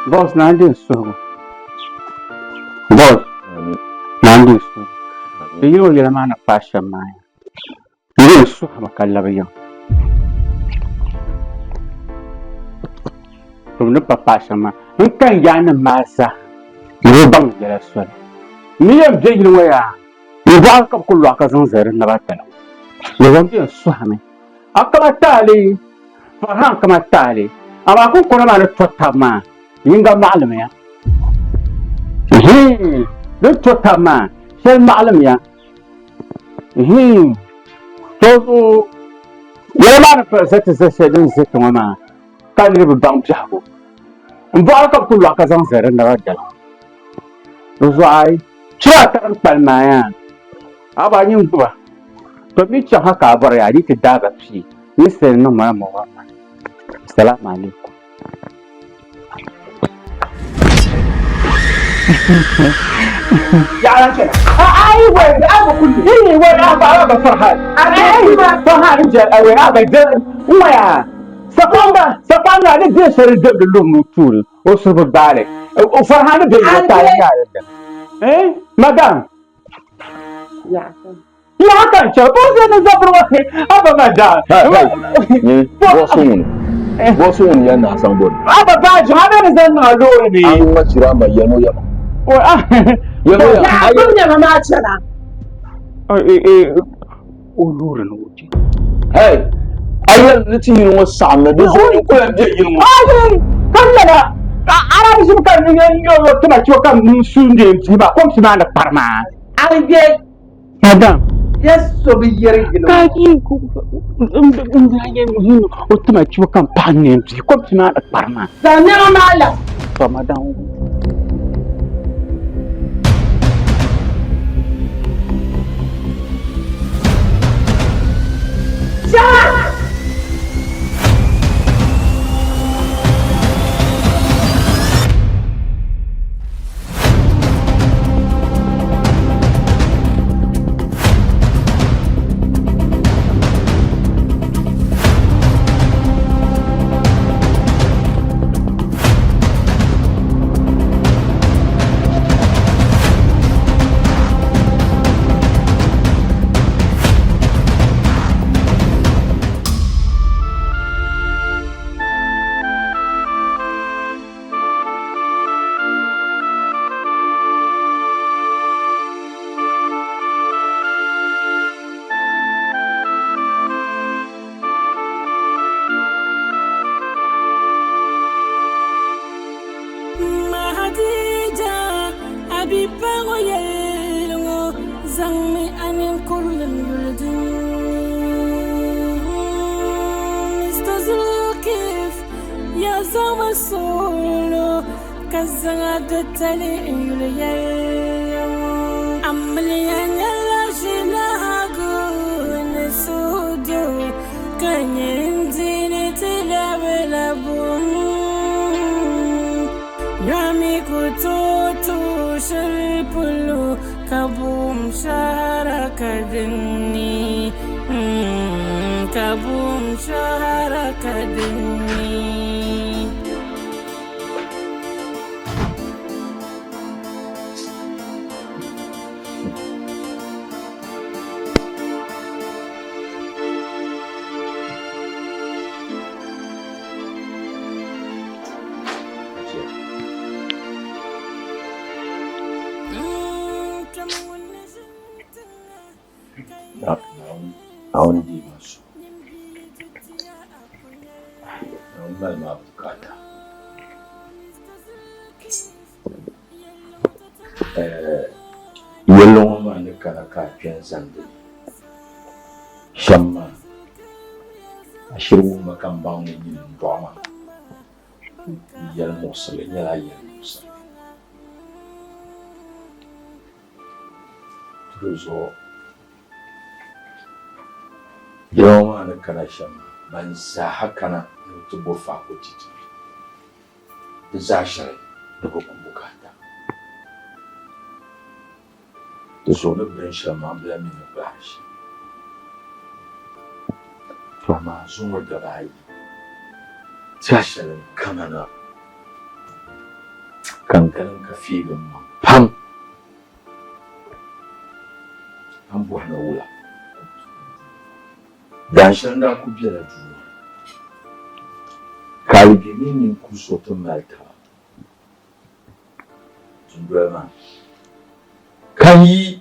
Boss naa di n suhigu boss naa di n suhigu di yɛli o yɛla maa ni paai shɛm maa ya n di n suhimi ka labi yiŋ to ni pa paai shɛm maa. N kan yaannim maa zaa ni bɛ baŋ yɛla soli. N ni yɛn be yili ŋɔ yaa, n bɔɣiri ka bɛ ku lɔɣi ka zaŋ zali di naba tali ŋɔ. Di zaŋ bɛ n sɔhimi. A kama taali, Farhan kama taali, amaa kuŋkɔna maa ni to tab maa, yiŋga maɣilimiya. Hii, din to tab maa, shɛli maɣilimiya. Hii, to zuɣu yɛla maa ni pali za ti za shɛli din ʒe tiŋa maa, ka niriba baŋ biɛhigu. M bɔɣiri ka bɛ ku lɔɣi ka zaŋ zali di naba dali. Di zuɣu ayi, chira ata din kpalim maa yaa, a ba nyin gbuba, to mi chaŋ ha ka a bɔri yaa, di yi ti daai ba pii, ninsali niŋ ma la mɔɣiri mani. Assalamu alaikum. Madam. Ya kan chɛ ka o ni zabiri wa aba ma da. Bɔsu ŋuni bɔsu ŋuni ya naa saŋ bɔni. Aba baaji a bɛ ni zaŋ niŋ a loori ni. A ŋma chira ma yɛno yɛma. Yɛno yɛma. A gbubi nɛma maa chana. O loori ni o di. Hey, a yɛli ni ti yili ŋɔ saɣim mi di zuɣu n ku lahi be yili ŋɔ. Ayi, ka lala arabi ʒim ka n yɛn tima chɛ ka n su n dee n maa kom ti maa ni kpari maa. A yɛ Madam. Ya so bi yɛri yili ŋɔ. Ka yi o tima chibo kam paɣa n bia kom ti maa ni kpari maa. Zaŋ nɛma maa la. To madam. Shɛba! Ya zaŋmi suɣulo ka zaŋ a dotali n-yuli yɛlli ŋɔ. Amiliya nyɛla ʒilahagu ni suhudoo ka nyɛ n-diini ti labila buɣim. Nyɔɣu mi ku tooi tuui shɛli polo ka buɣim shɛhira ka dinni. Ka buɣim shɛhira ka dinni. Naawuni deei ma suhu. Naawuni mali ma bukaata. Yɛlli ŋɔ maa ni kana ka a kpe n-zani di ni shɛm maa, a shiri wum ma ka m baŋ ni nyini n-dɔɣi ma. Yɛlimuɣisirili nyɛla yɛlimuɣisirili. Di zuɣu yɛla ŋɔ maa ni kana shɛm maa, ban zaaha kana ni bɛ ti bo faako ti ti bɛ zaa shɛli di bi ku bukaata. Di zuɣu ni binshɛli maa m bi lahi mi ni gbaai shɛm. To amaa zuŋɔ daba ayi tɛha shɛli n-kana na ka n galim ka feegi m maŋ pam. A ni bɔhi ni wula? Dahin shɛli n daa kul bela duu maa ni, ka a yi be ni ninkur so ti mali taba. dundoli maa ni. Ka n yi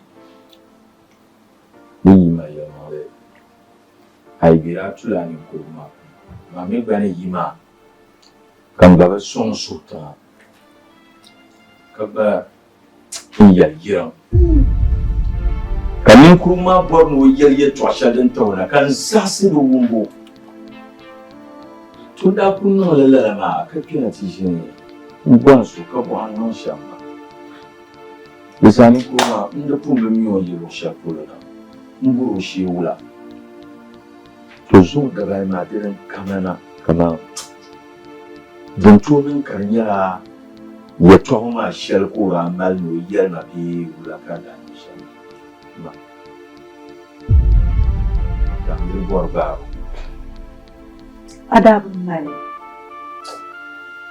ni yi ma yɛlimaŋli, a yi be a tula a ninkurigu maa puuni, maa mi gba ni yi maa, ka n gba bi sɔŋ suhu tiŋa, ka gba n yɛli yiriŋ. Ka ninkurigu maa bɔri ni o yɛli yɛtɔɣ shɛli din taɣi o na, ka n zaɣisi di wumbu. To n daa kul niŋla lala maa ka kpɛna ti ʒini m-bɔhi so ka bɔhi n niŋ shɛm maa. Di saha ninkurigu maa n di pun bi mi o ni yi luɣ shɛli polo na m-bɔr o shee wula. To zuŋ dabali maa di din kamina kaman din tooi niŋ ka di nyɛla yɛtɔɣa maa shɛli ka o daa mali ni o yɛli ma bee wula ka di daa niŋ shɛm maa. Ka m mi bɔri gbaag o. A daa bi mali,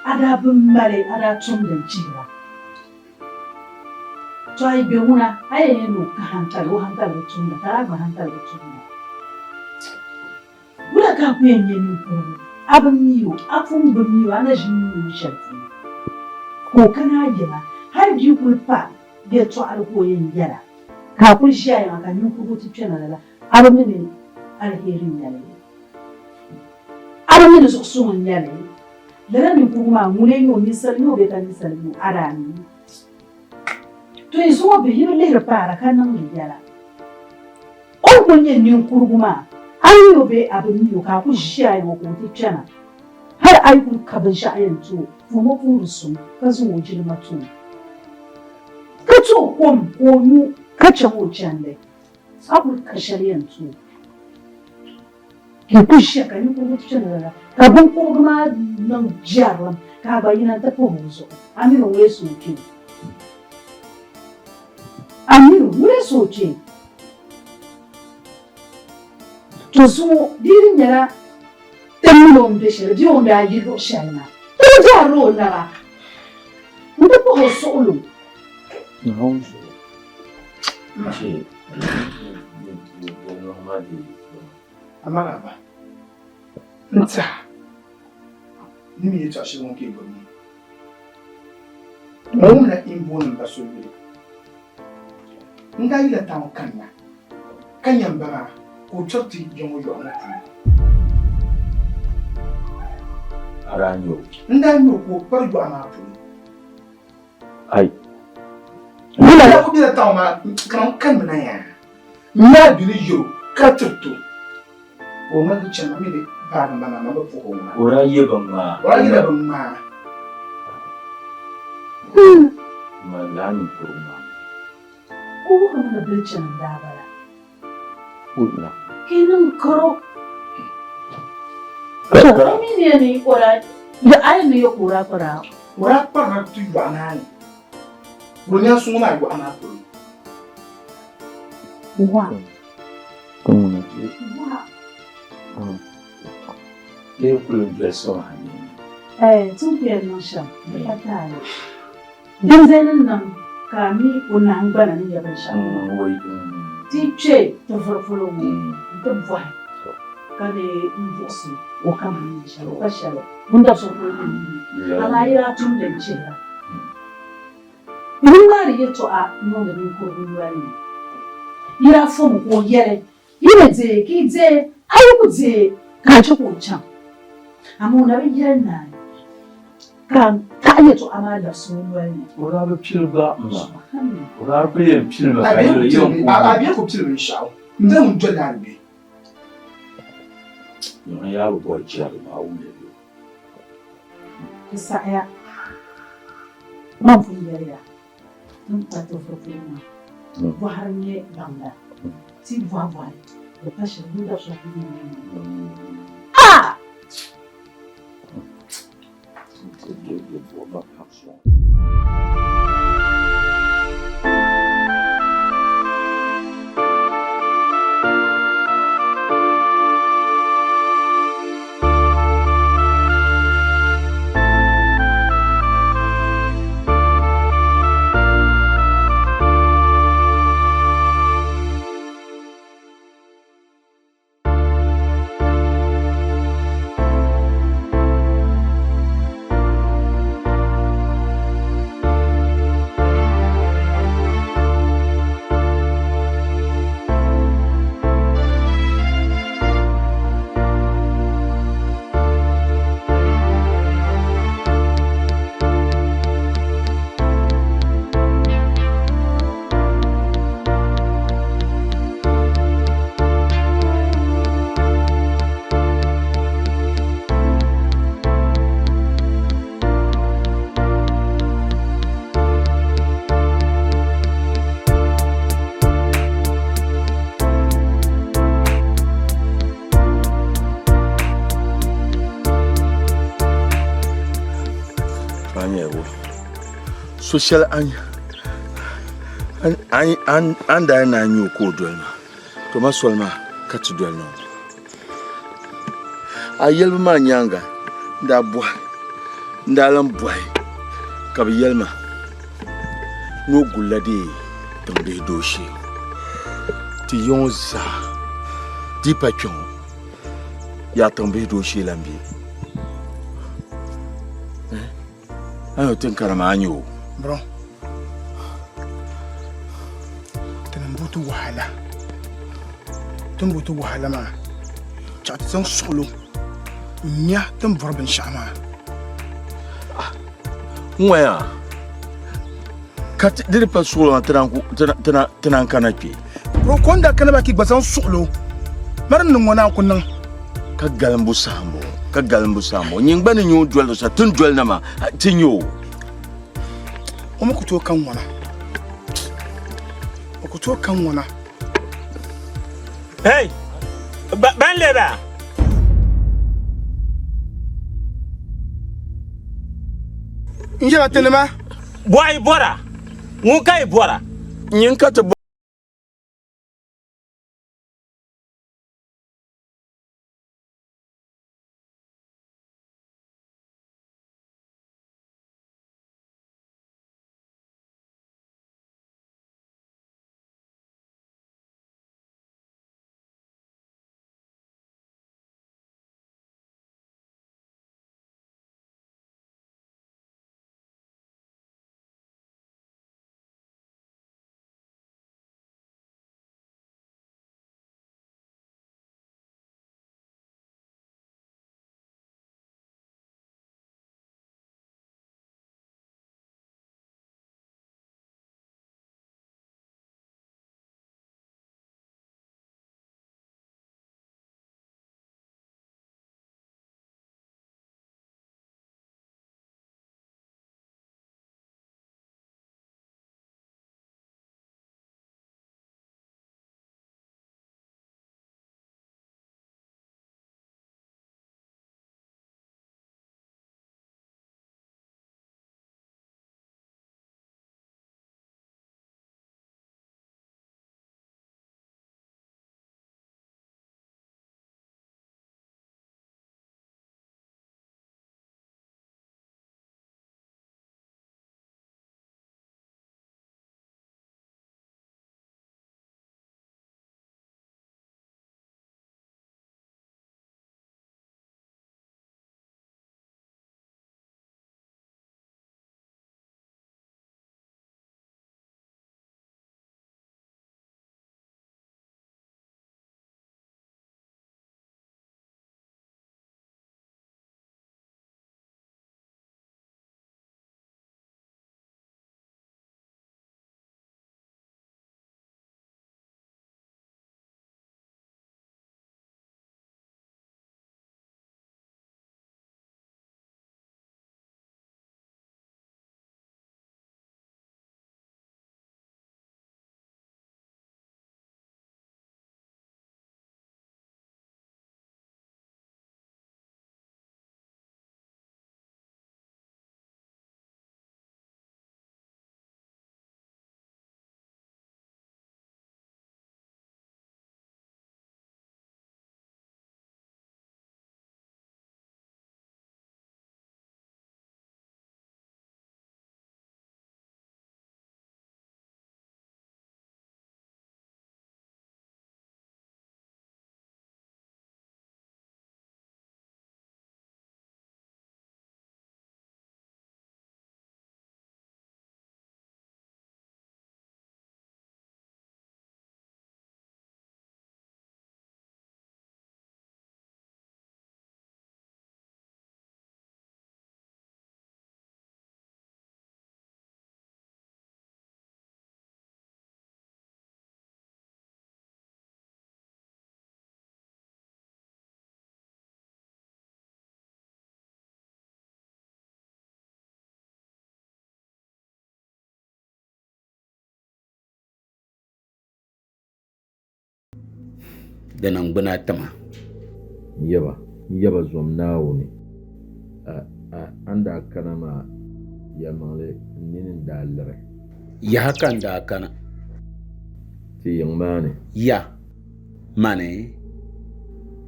a daa bi mali, a daa tumdi n-chihira. To a yi be ŋuna, a yɛn yɛli ni o ka hankali, o hankali bi tumda, ka a gba hankali bi tumda. Wula ka a ku yɛn nyɛ ninkurigu? A bi mi o, a pun bi mi o, a na ʒi m-mi o shɛli puuni. Ka o kana a yiŋa, hal di yi kul pa yɛtɔɣili ka o yɛn yɛl a, ka a kul ʒi a yiŋa ka ninkurigu ti kpɛna lala, a bi mi ni aliheri n-nyɛ li? A bi mi ni zuɣusuŋ n-nyɛ li? Lala ninkurigu maa ŋuni n-nyɛ o, ninsal n-nyɛ o bee ka ninsal n-nyɛ o, a daa mi? To yi zuŋɔ bihi yi bi lihiri paara ka niŋdi yɛla. O ni kuli nyɛ ninkurigu maa, a ni mi o bee a bi mi o, ka a kuli ʒi a yiŋɔ ka o ti kpɛna. Hali a yi kuli ka binshɛɣu yɛn ti o, puhim o puhiri suŋ ka zaŋ o jilima ti o, ka ti o kom ka o nyu ka chaŋ o chandi. A kuli ka shɛli yɛn ti o. Ka yi kuli ʒiya ka ninkurigu ti kpɛna lala, ka binkurigu maa niŋ jɛrilim ka a gba yina nti puhi o zuɣu. A mini o ŋuni so o kpee? A mini o ŋuni so o kpee? To zuŋɔ di yi di nyɛla ti mini o ni be shɛli bee o ni daa yi luɣ shɛli na, ti bi jɛrila o naba nti puhi o suɣilo. Naawuni zuɣu chɛ Amaa ba, n tɛha ni mi yɛtɔɣ shɛli ŋɔ ka yi gbubi mi. N wumla yi ni booni m ba so yuli. N daa yila town kanna ka nya m ba maa ka o kpɛri ti ya ŋɔ yɔɣu ŋɔ puuni. A daa nya o? N daa nya o ka o kpari yɔɣu maa puuni. Ai. N daa kuli bela town maa kaman kanimi na yaa. N nya bɛ ni yɛr o ka tiriti o. Ka o ŋmaligi chani maa mi ni baagi m ba maa, man bi puhi o ŋuna. O daa ye binŋmaa. O daa yela binŋmaa. Man laa ninkurigu maa. O wuhirimi ni bilichini n-daa bala. Ka yi niŋ karo. O mi ni ni o daa a yi ni yɛ ka o daa kpari a. O daa kparila ti yɔɣu maa ni. O nyaansi ŋɔ maa yɔɣu maa polo. Wa. Dee kuli dolisi maa ni. Ɛɛ, ti ni ku yɛn niŋ shɛm, di pa taali. Dinzuɣu ni niŋ ka a mi o nahingbana ni nyɛ binshɛɣu maa, ti yi kpe ti vuri polo ŋɔ nti bɔhi ka di m-buɣisi o kaman ni nyɛ shɛli, o pa shɛli wuntab so kuli ni mi, amaa yi daa tumdi n-chihira. Yi bi ŋmaari yɛtɔɣa niŋdi ninkurigu noli ni. Yi daa fomi ka o yɛli, Yi ni deei ka yi deei, a yi ku deei ka a chɛ ka o chaŋ. Amaa o na bi yɛli naai ka n taɣi yɛtɔɣa maa labisi o noli ni. O daa bi pili gba m ma. O daa kuli yɛn pilimi ka yɛli yɛn ku. A bee ku pili binshɛɣu m-be ŋun doli a ni be. Nyaŋ yaa bi bɔri chɛrili maa wumya bɛ. Di saɣiya man pun yɛli ya din kpa ti vuri polo maa bɔhiri n-nyɛ baŋda ti bɔhi bɔhi di pa shɛli bɛ ni daa sɔŋ ku nyɛ maa. lɛbu so shɛli a ni daa naan nya o ka o doli ma, to ma soli maa ka ti doli na ŋɔ. A yɛlibu maa nyaaŋa n daa bɔhi, n daa lan bɔhi ka bɛ yɛli ma ni o gulila dee tiŋbihi dooshee. Ti ya ŋɔ zaa dii pa kpe ŋɔ, yaa tiŋbihi dooshee lan be. A ni o tiŋkara maa nya o. Bro, ti ni bo ti wahala. Ti ni bo ti wahala maa, chaɣ ti zaŋ suɣilo n-nya ti ni bɔri binshɛɣu maa. N-ŋɔya ka di di pa suɣilo maa ti naan kana kpe. Bro, ko n daa kana maa ka yi gba zaŋ suɣilo mari n-niŋ ŋɔ naan ku niŋ. Ka galimbu saha m-bɔŋɔ, ka galimbu saha m-bɔŋɔ. Nyin gba ni nyɛ o doli zuɣusaa, ti ni doli na maa, ti nyɛ o. O mi ku tooi ka ŋɔna. O ku tooi ka ŋɔna. Hey! Ban lɛbi a? N yɛla tinima. Bɔhi bɔra, ŋun ka yi bɔra? Nyin ka ti Di niŋgbuna tima. N yaba, n yaba zom Naawuni, a, a, a ni daa kana maa, Yɛlimaŋli, n nini n-daa liri. Yaha ka n daa kana. Ti yiŋ maa ni. Ya, mani,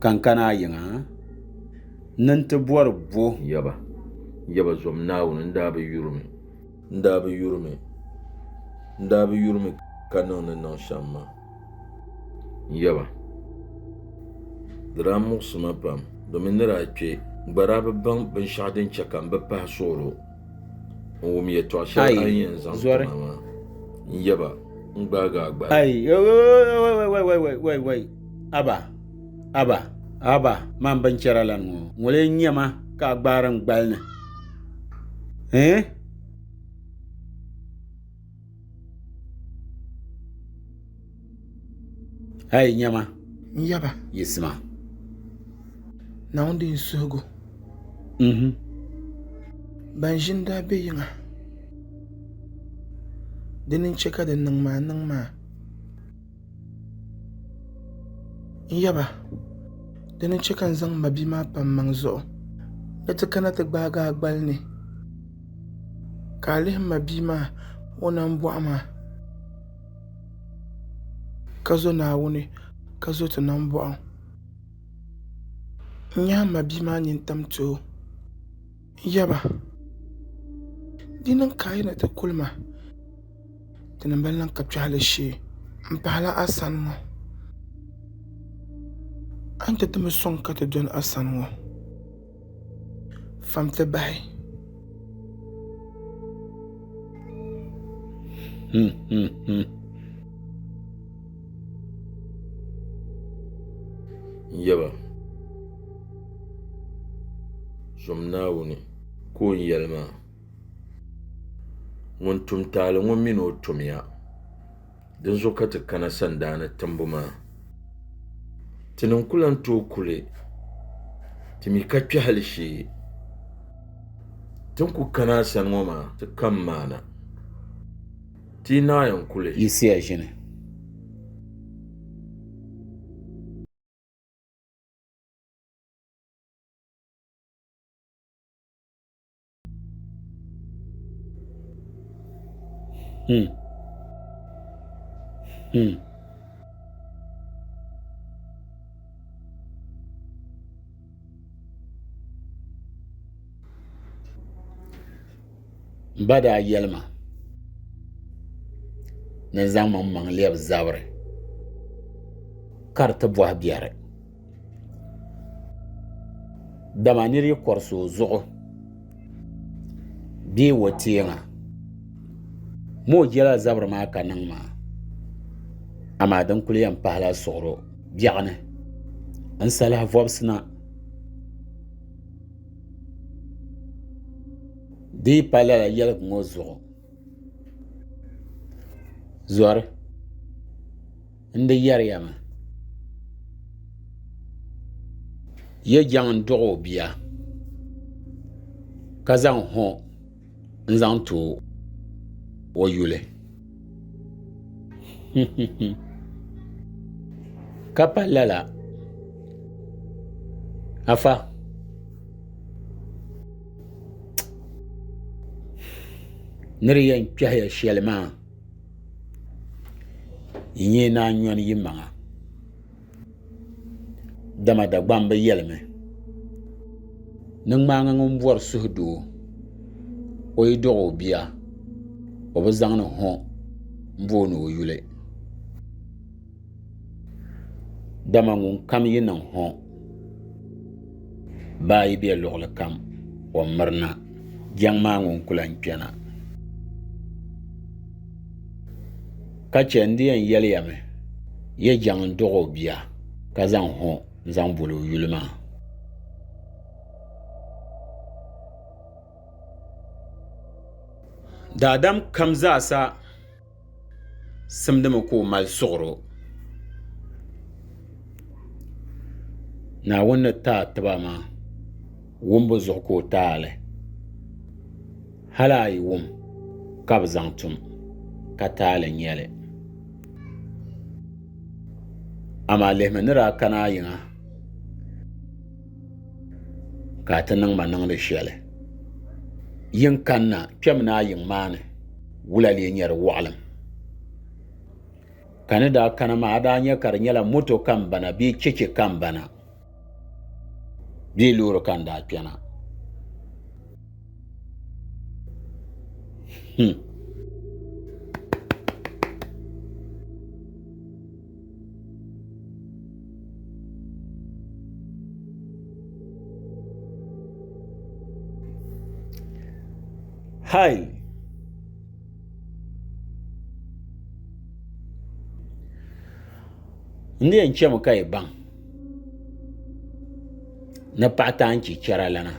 ka n kana a yiŋa ni n ti bɔri bo. N yaba, n yaba zom Naawuni, n daa bi yurimi. N daa bi yurimi. N daa bi yurimi ka niŋ ni niŋ shɛm maa. N yaba, di daa muɣisi ma pam domin n ni daa kpe, n gba daa bi baŋ binshɛɣu din chɛ ka m bi pahi suɣilo n-wum yɛtɔɣ shɛli a ni yɛn zaŋ ti ma maa. N yaba, n gbaagi a gbali. Ai, wai, wai, aba, aba, aba, man binchɛra lan ŋɔ, ŋuli n-nyɛ ma ka a gbaari n gbali ni? Eh? Ai nyama. N yaba. Yiɣisima. Naawuni di n suhigu. Mhm. Ban ʒi n-daa be yiŋa. Dini n-chɛ ka di niŋ maa niŋ maa. N yaba, dini n-chɛ ka n zaŋ m mabia maa pa m maŋ zuɣu ni ti kana ti gbaagi a gbali ni. Ka a lihi m mabia maa o nambɔɣu maa, ka zo Naawuni ka zo ti nambɔɣu. N nyahi m mabia maa nintam ti o. N yaba, di niŋ ka a yi na ti kuli ma, tinim bɛn lan ka kpɛhili shee m-pahila a sani ŋɔ. A ni ti ti mi sɔŋ ka ti dɔni a sani ŋɔ. Fam ti bahi. N yaba, zom Naawuni ka o ni yɛli maa, Ŋun tum taali ŋɔ min o tumya. Dinzuɣu ka ti kana sandaani timbu maa. Tinim ku lan tooi kuli, ti mi ka kpɛhili shee. Ti ni ku kana a sani ŋɔ maa, ti kam maana. Ti yi naɣ yɛn kuli. Yisiya ʒini. Hmm. Hmm. M ba daa yɛli ma ni n zaŋ maŋmaŋ lɛbi zabiri ka di ti bɔhi biɛri. Dama nir yi kɔrisi o zuɣu bee o teeŋa, ma o jɛla zabiri maa ka niŋ maa, amaa din kul yɛn pahila suɣiro biɛɣuni n-salahi vɔbisi na. Di yi pa lala yɛligu ŋɔ zuɣu, zɔri n di yɛri ya mi, Ya jaŋ n-dɔɣ o bia, ka zaŋ hɔ n-zaŋ ti o yuli. Ka pa lala, afa. Ni di yɛn kpɛhiya shɛli maa. Yi nyɛ naa nyɔni yi maŋa, dama Dagbamba yɛlimi ni ŋmaaŋa ŋun bɔri suhudoo o yi dɔɣi o bia o bi zaŋdi hɔ m-booni o yuli, dama ŋunkam yi niŋ hɔ baa yi be luɣili kam o mirina, jaŋ maa ŋun ku lan kpɛna. Ka chɛ n di yɛn yɛli ya mi, ya jaŋ n-dɔɣ o bia, ka zaŋ hɔ n-zaŋ boli o yuli maa. Daadam kam zaasa simdimi ka o mali suɣiro. Naawuni ni ti a tiba maa, wumbu zuɣu ka o ti a li. Hal a yi wum ka bi zaŋ tum, ka taali n-nyɛ li. Amaa lihimi ni daa kana a yiŋa ka a ti niŋ ma niŋdi shɛli. Yiŋ kanna kpɛm naa yiŋ maa ni, wula lee nyɛ di wɔɣilim? Ka ni daa kana maa, a daa nya ka di nyɛla moto ka m bana bee cheche ka m bana bee loori ka n daa kpɛna. Hmm. Hai! N di yɛn chɛmi ka yi baŋ ni paɣa taanchi chɛra lana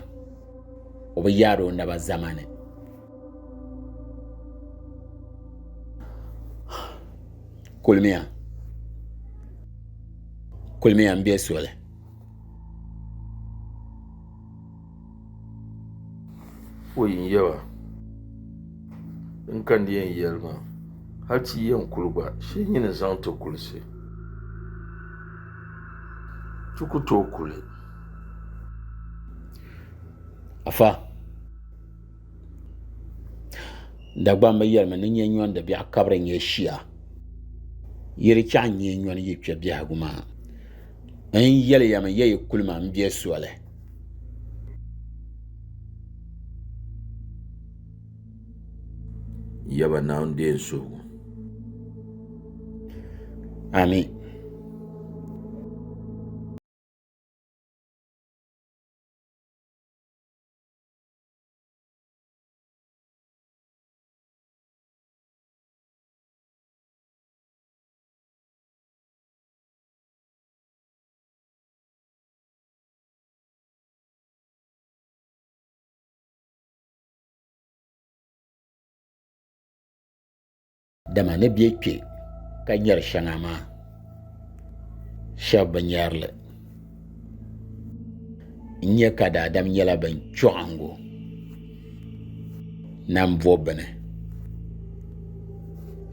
o bi yaari o naba zamani. Kulimiya, kulimiya m-be soli. Oi n yaba, din ka n di yɛn yɛli maa, hali ti yi yɛn kuli gba, shee nyini zaŋ ti kulisi. Ti ku tooi kuli. Afa, Dagbamba yɛlimi ni nyɛ nyɔndi biɛɣu kabiri nyɛ shia. Yi di chaɣ nyɛ nyɔni yi kpe biɛhigu maa. N yɛli ya mi ya yi kuli ma m-be soli. Yaba Naawuni deei n suhigu. Ami. Dama ni bɛ kpe ka nyari shɛŋa maa, shɛba bi nyari li. N-nya ka daadam nyɛla bɛn chɔɣiŋgu nam bo bini,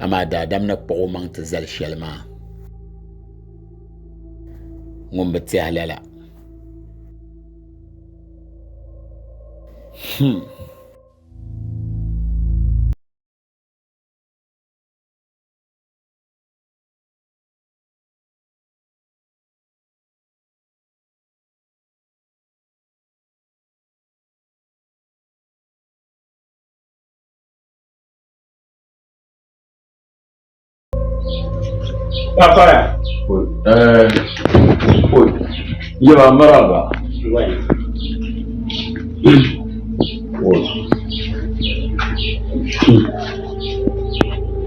amaa daadam ni kpuɣ omaŋ ti zali shɛli maa, ŋun bi tɛhi lala. Hmm. Papaya. Eh, oi. Yaba maraba. Oi.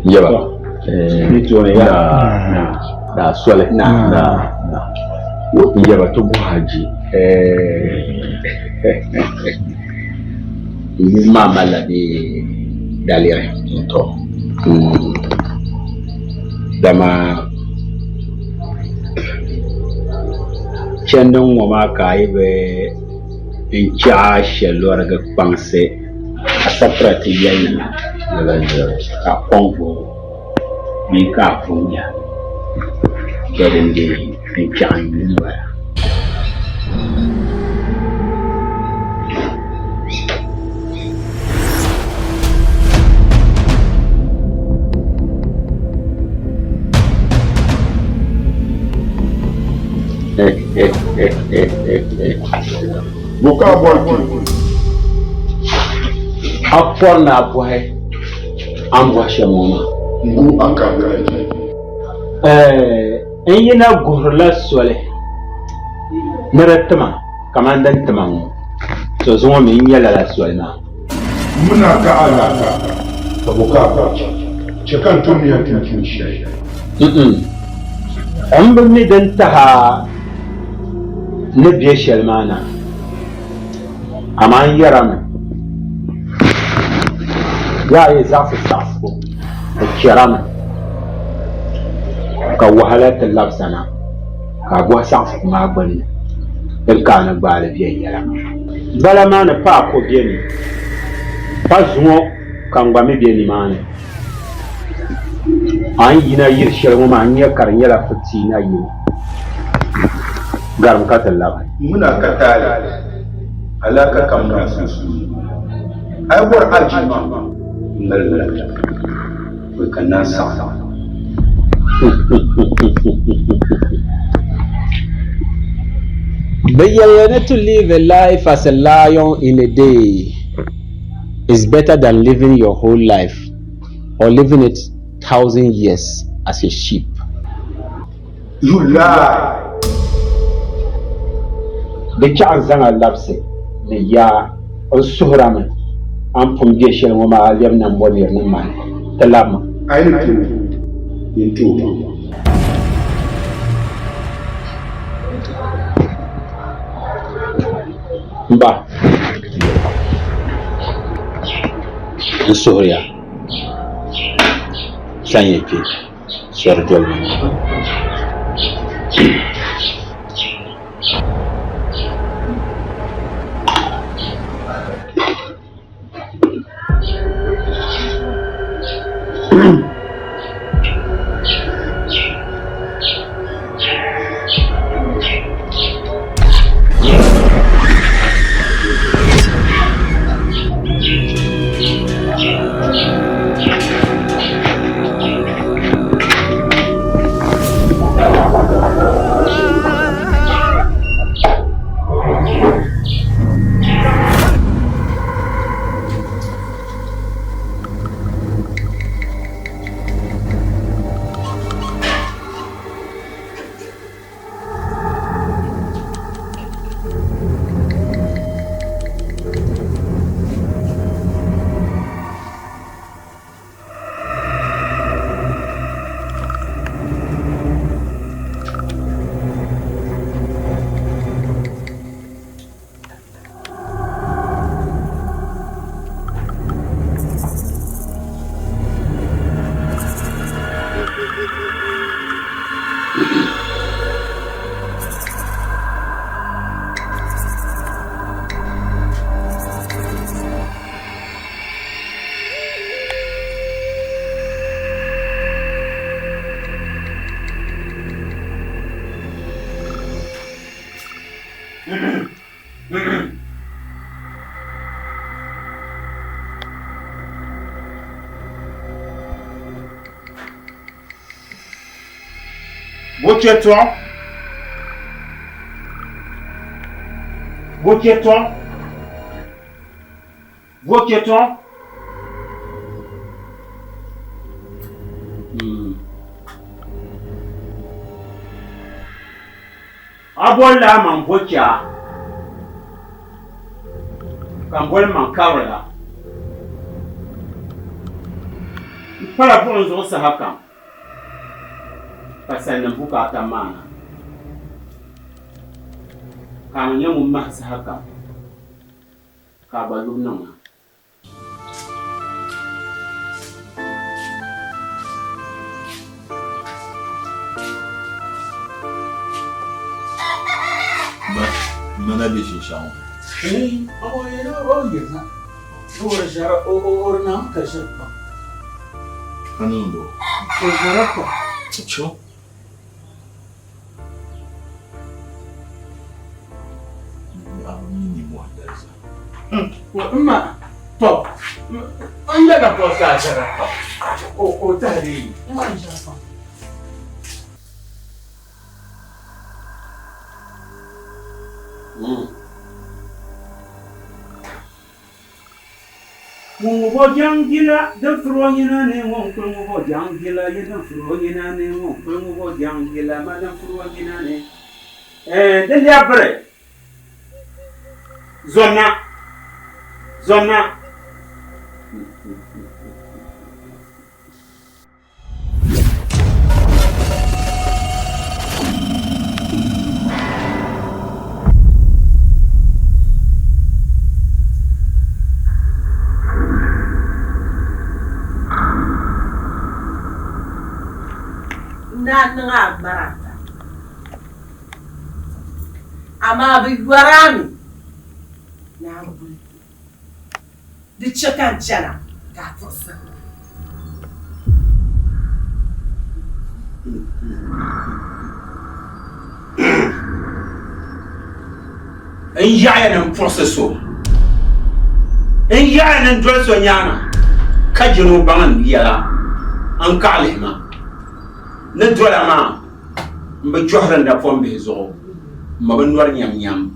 Yaba. Eh, na na soli. Na na. Yaba to bu haji. Eh. Yubu maa malila di daliri n-tɔ. Dama chandi ŋ-ŋɔ maa ka a yi bi n-chɛ a shɛlɔrigu kpaŋsi a sapira ti yɛlinima ka a kɔŋ vuhibu bee ka a vuhi nya tɔ din dee n-chɛɣu n-yu m-bala. Bo ka a bɔri kpe? A pɔri ni a bɔhi a ni bɔhi shɛm ŋɔ maa. N gu a ka biraji. Ɛɛh, n yi na guhirila soli ni di tima kaman din tima ŋɔ, to zuŋɔ mi n-nyɛ lala soli maa. M mi ni a ka alaka, ka bo ka a bɔri? Chɛ ka n tom ni yɛn tum tuun shɛli. Mm-mm. M bi mi din tahi a ni be shɛli maa na, amaa n yɛrimi, Yaa yi zaɣisi saɣisigu, di chɛrimi ka wahala ti labisa na, ka a bɔhi saɣisigu maa gbinni din ka a ni gbaai li viɛnyɛla. Bala maa ni pa a ko be ni, pa zuŋɔ ka n gba mi be nimaani. A ni yina yili shɛli ŋɔ maa, n nya ka di nyɛla fitiina yini. Garim ka ti labi. Ŋuna ka taali, alaka kam naa sunsuuni. A yi bɔri alijilima, m-mali li pɔi ka naan saɣi. Bɛ yɛliya ni to live a life as a lion in a day is better than living your whole life or living it 1000 years as a sheep. You lie! Di chɛɣu n-zaŋ a labisi ni yaa n suhirami a ni pun be shɛli ŋɔ maa a lɛbi na m-bo nir ni mani ti labi ma. A yi ni tooi, nyin tooi pam. M ba, n suhiri a sanyɛ kpe. Sɔri doli ma. Bo chɛ tɔɣu. Bo chɛ tɔɣu. Bo chɛ tɔɣu. A bolila a maŋ bochaa, ka m boli m maŋ kabirila. M pala buɣim zuɣu sahakam, ka salinim bukaata maana, ka a mi nyɛ ŋun mahi sahakam, ka a gba yubu niŋ ma. Mana bɛ shinshɛɣu ka niŋdi o. Cho. A bi mi nimmohi daliza. Ma, to, n yɛla bɔ ka a ʒɛra pam, o tahi di yi. Ŋun ŋub o jaŋgbila din fir o nyina ni, ŋun kul ŋub o jaŋgbila yi din fir o nyina ni, ŋun kul ŋub o jaŋgbila ma din fir o nyina ni. Ɛɛn, di lɛbiri zomna, zomna. N daa niŋ a baraka, amaa bɛ yɔri a mi ni a guli di chɛ ka n chana ka a puɣisi. N yaɣiya ni m puɣisi so. N yaɣi ni n doli so nyaaŋa ka je ni o baŋ n yɛla n-kaɣi lihi ma. Ni dola maa, m bi jɔhiri n napɔnbihi zuɣu, m ma bi nɔri nyamnyam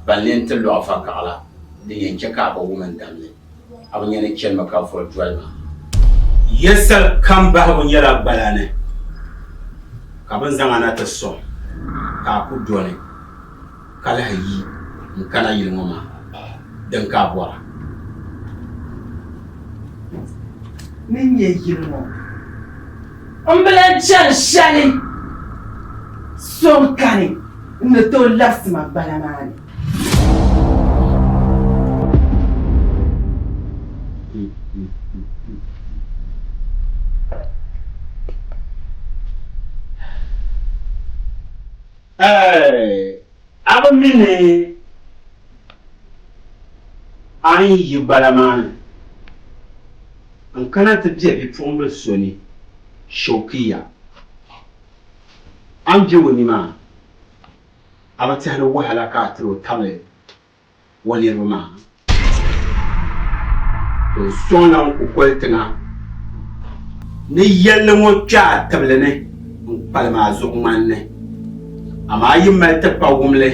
ban lee n-ti lɔɣu vakaɣila din yɛn chɛ ka a bi wum n damli. A bi nya ni chanimi ka vuri doli ma. Yɛsali kam bahigu nyɛla gbala ni, ka bɛ ni zaŋ a na ti sɔŋ ka a ku dɔni ka lahi yi n-kana yili ŋɔ maa, din ka a bɔra. Ni nyɛ yili ŋɔ, m bi lan chani shɛli, so n-kani n-ni tooi labisi ma gbala maa ni. A bi mi ni a ni yi gbala maa ni n-kana ti be bipuɣimbil so ni Shaukiya. A ni be o ni maa, A bi tɛhi ni wahala ka a tiri o tabili o niriba maa? To n sɔŋla n kukoli tiŋa ni yɛlli ŋɔ kpe a tibili ni n-kpalim a zuɣu ŋmani ni. Amaa a yi mali tipawumli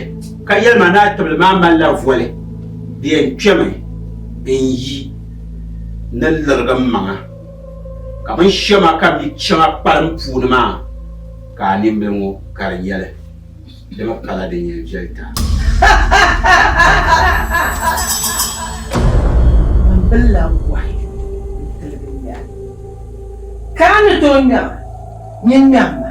ka yɛli ma ni a tibili maa malila voli, di yɛn kpɛmi n-yi ni lirigi m maŋa, ka binshɛma ka mi chaŋ a kpalim puuni maa ka a nimbili ŋɔ ka di nyɛli. Di mi pala din yɛn viɛli ti a. M bi lan bɔhi n-tiligi nya a. Ka a ni tooi ŋme ma, nyin ŋmɛm ma.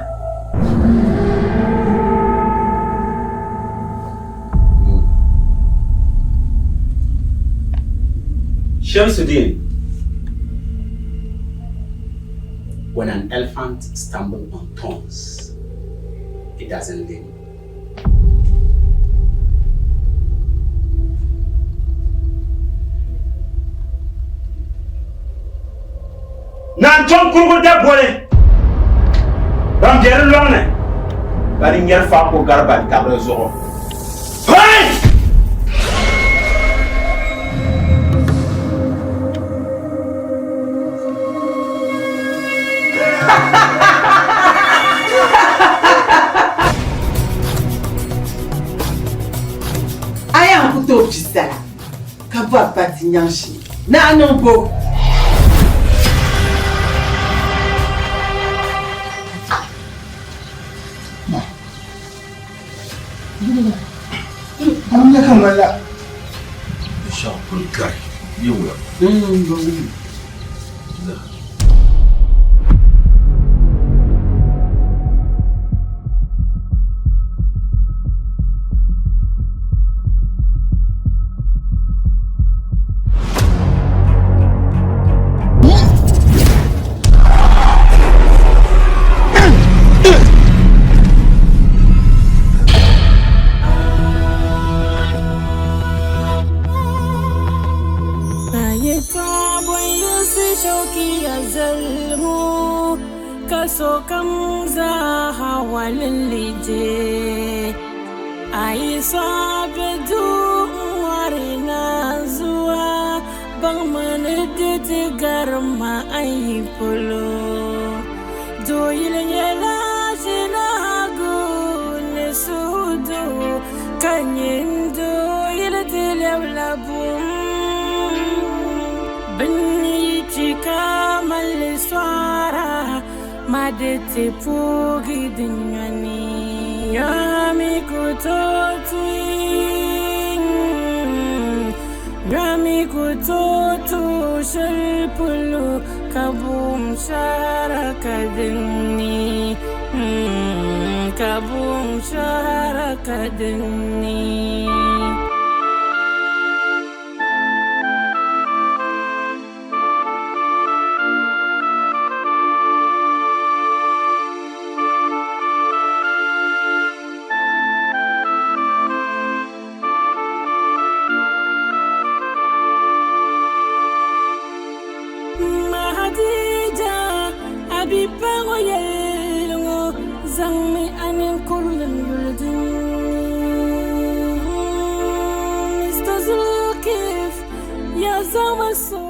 Shamsuddin, When an elephant stumbles on thorns, it doesn't limp. Nanton kurugu daboli ban be di lɔŋni ban n-nyari faako gari ban tabi di zuɣu. Hoi! A yɛn ku tooi pi sala ka bɔri pati nyaŋ shee ni a niŋ bo. Binshɛɣu kuli gari bɛ wula. zaŋmi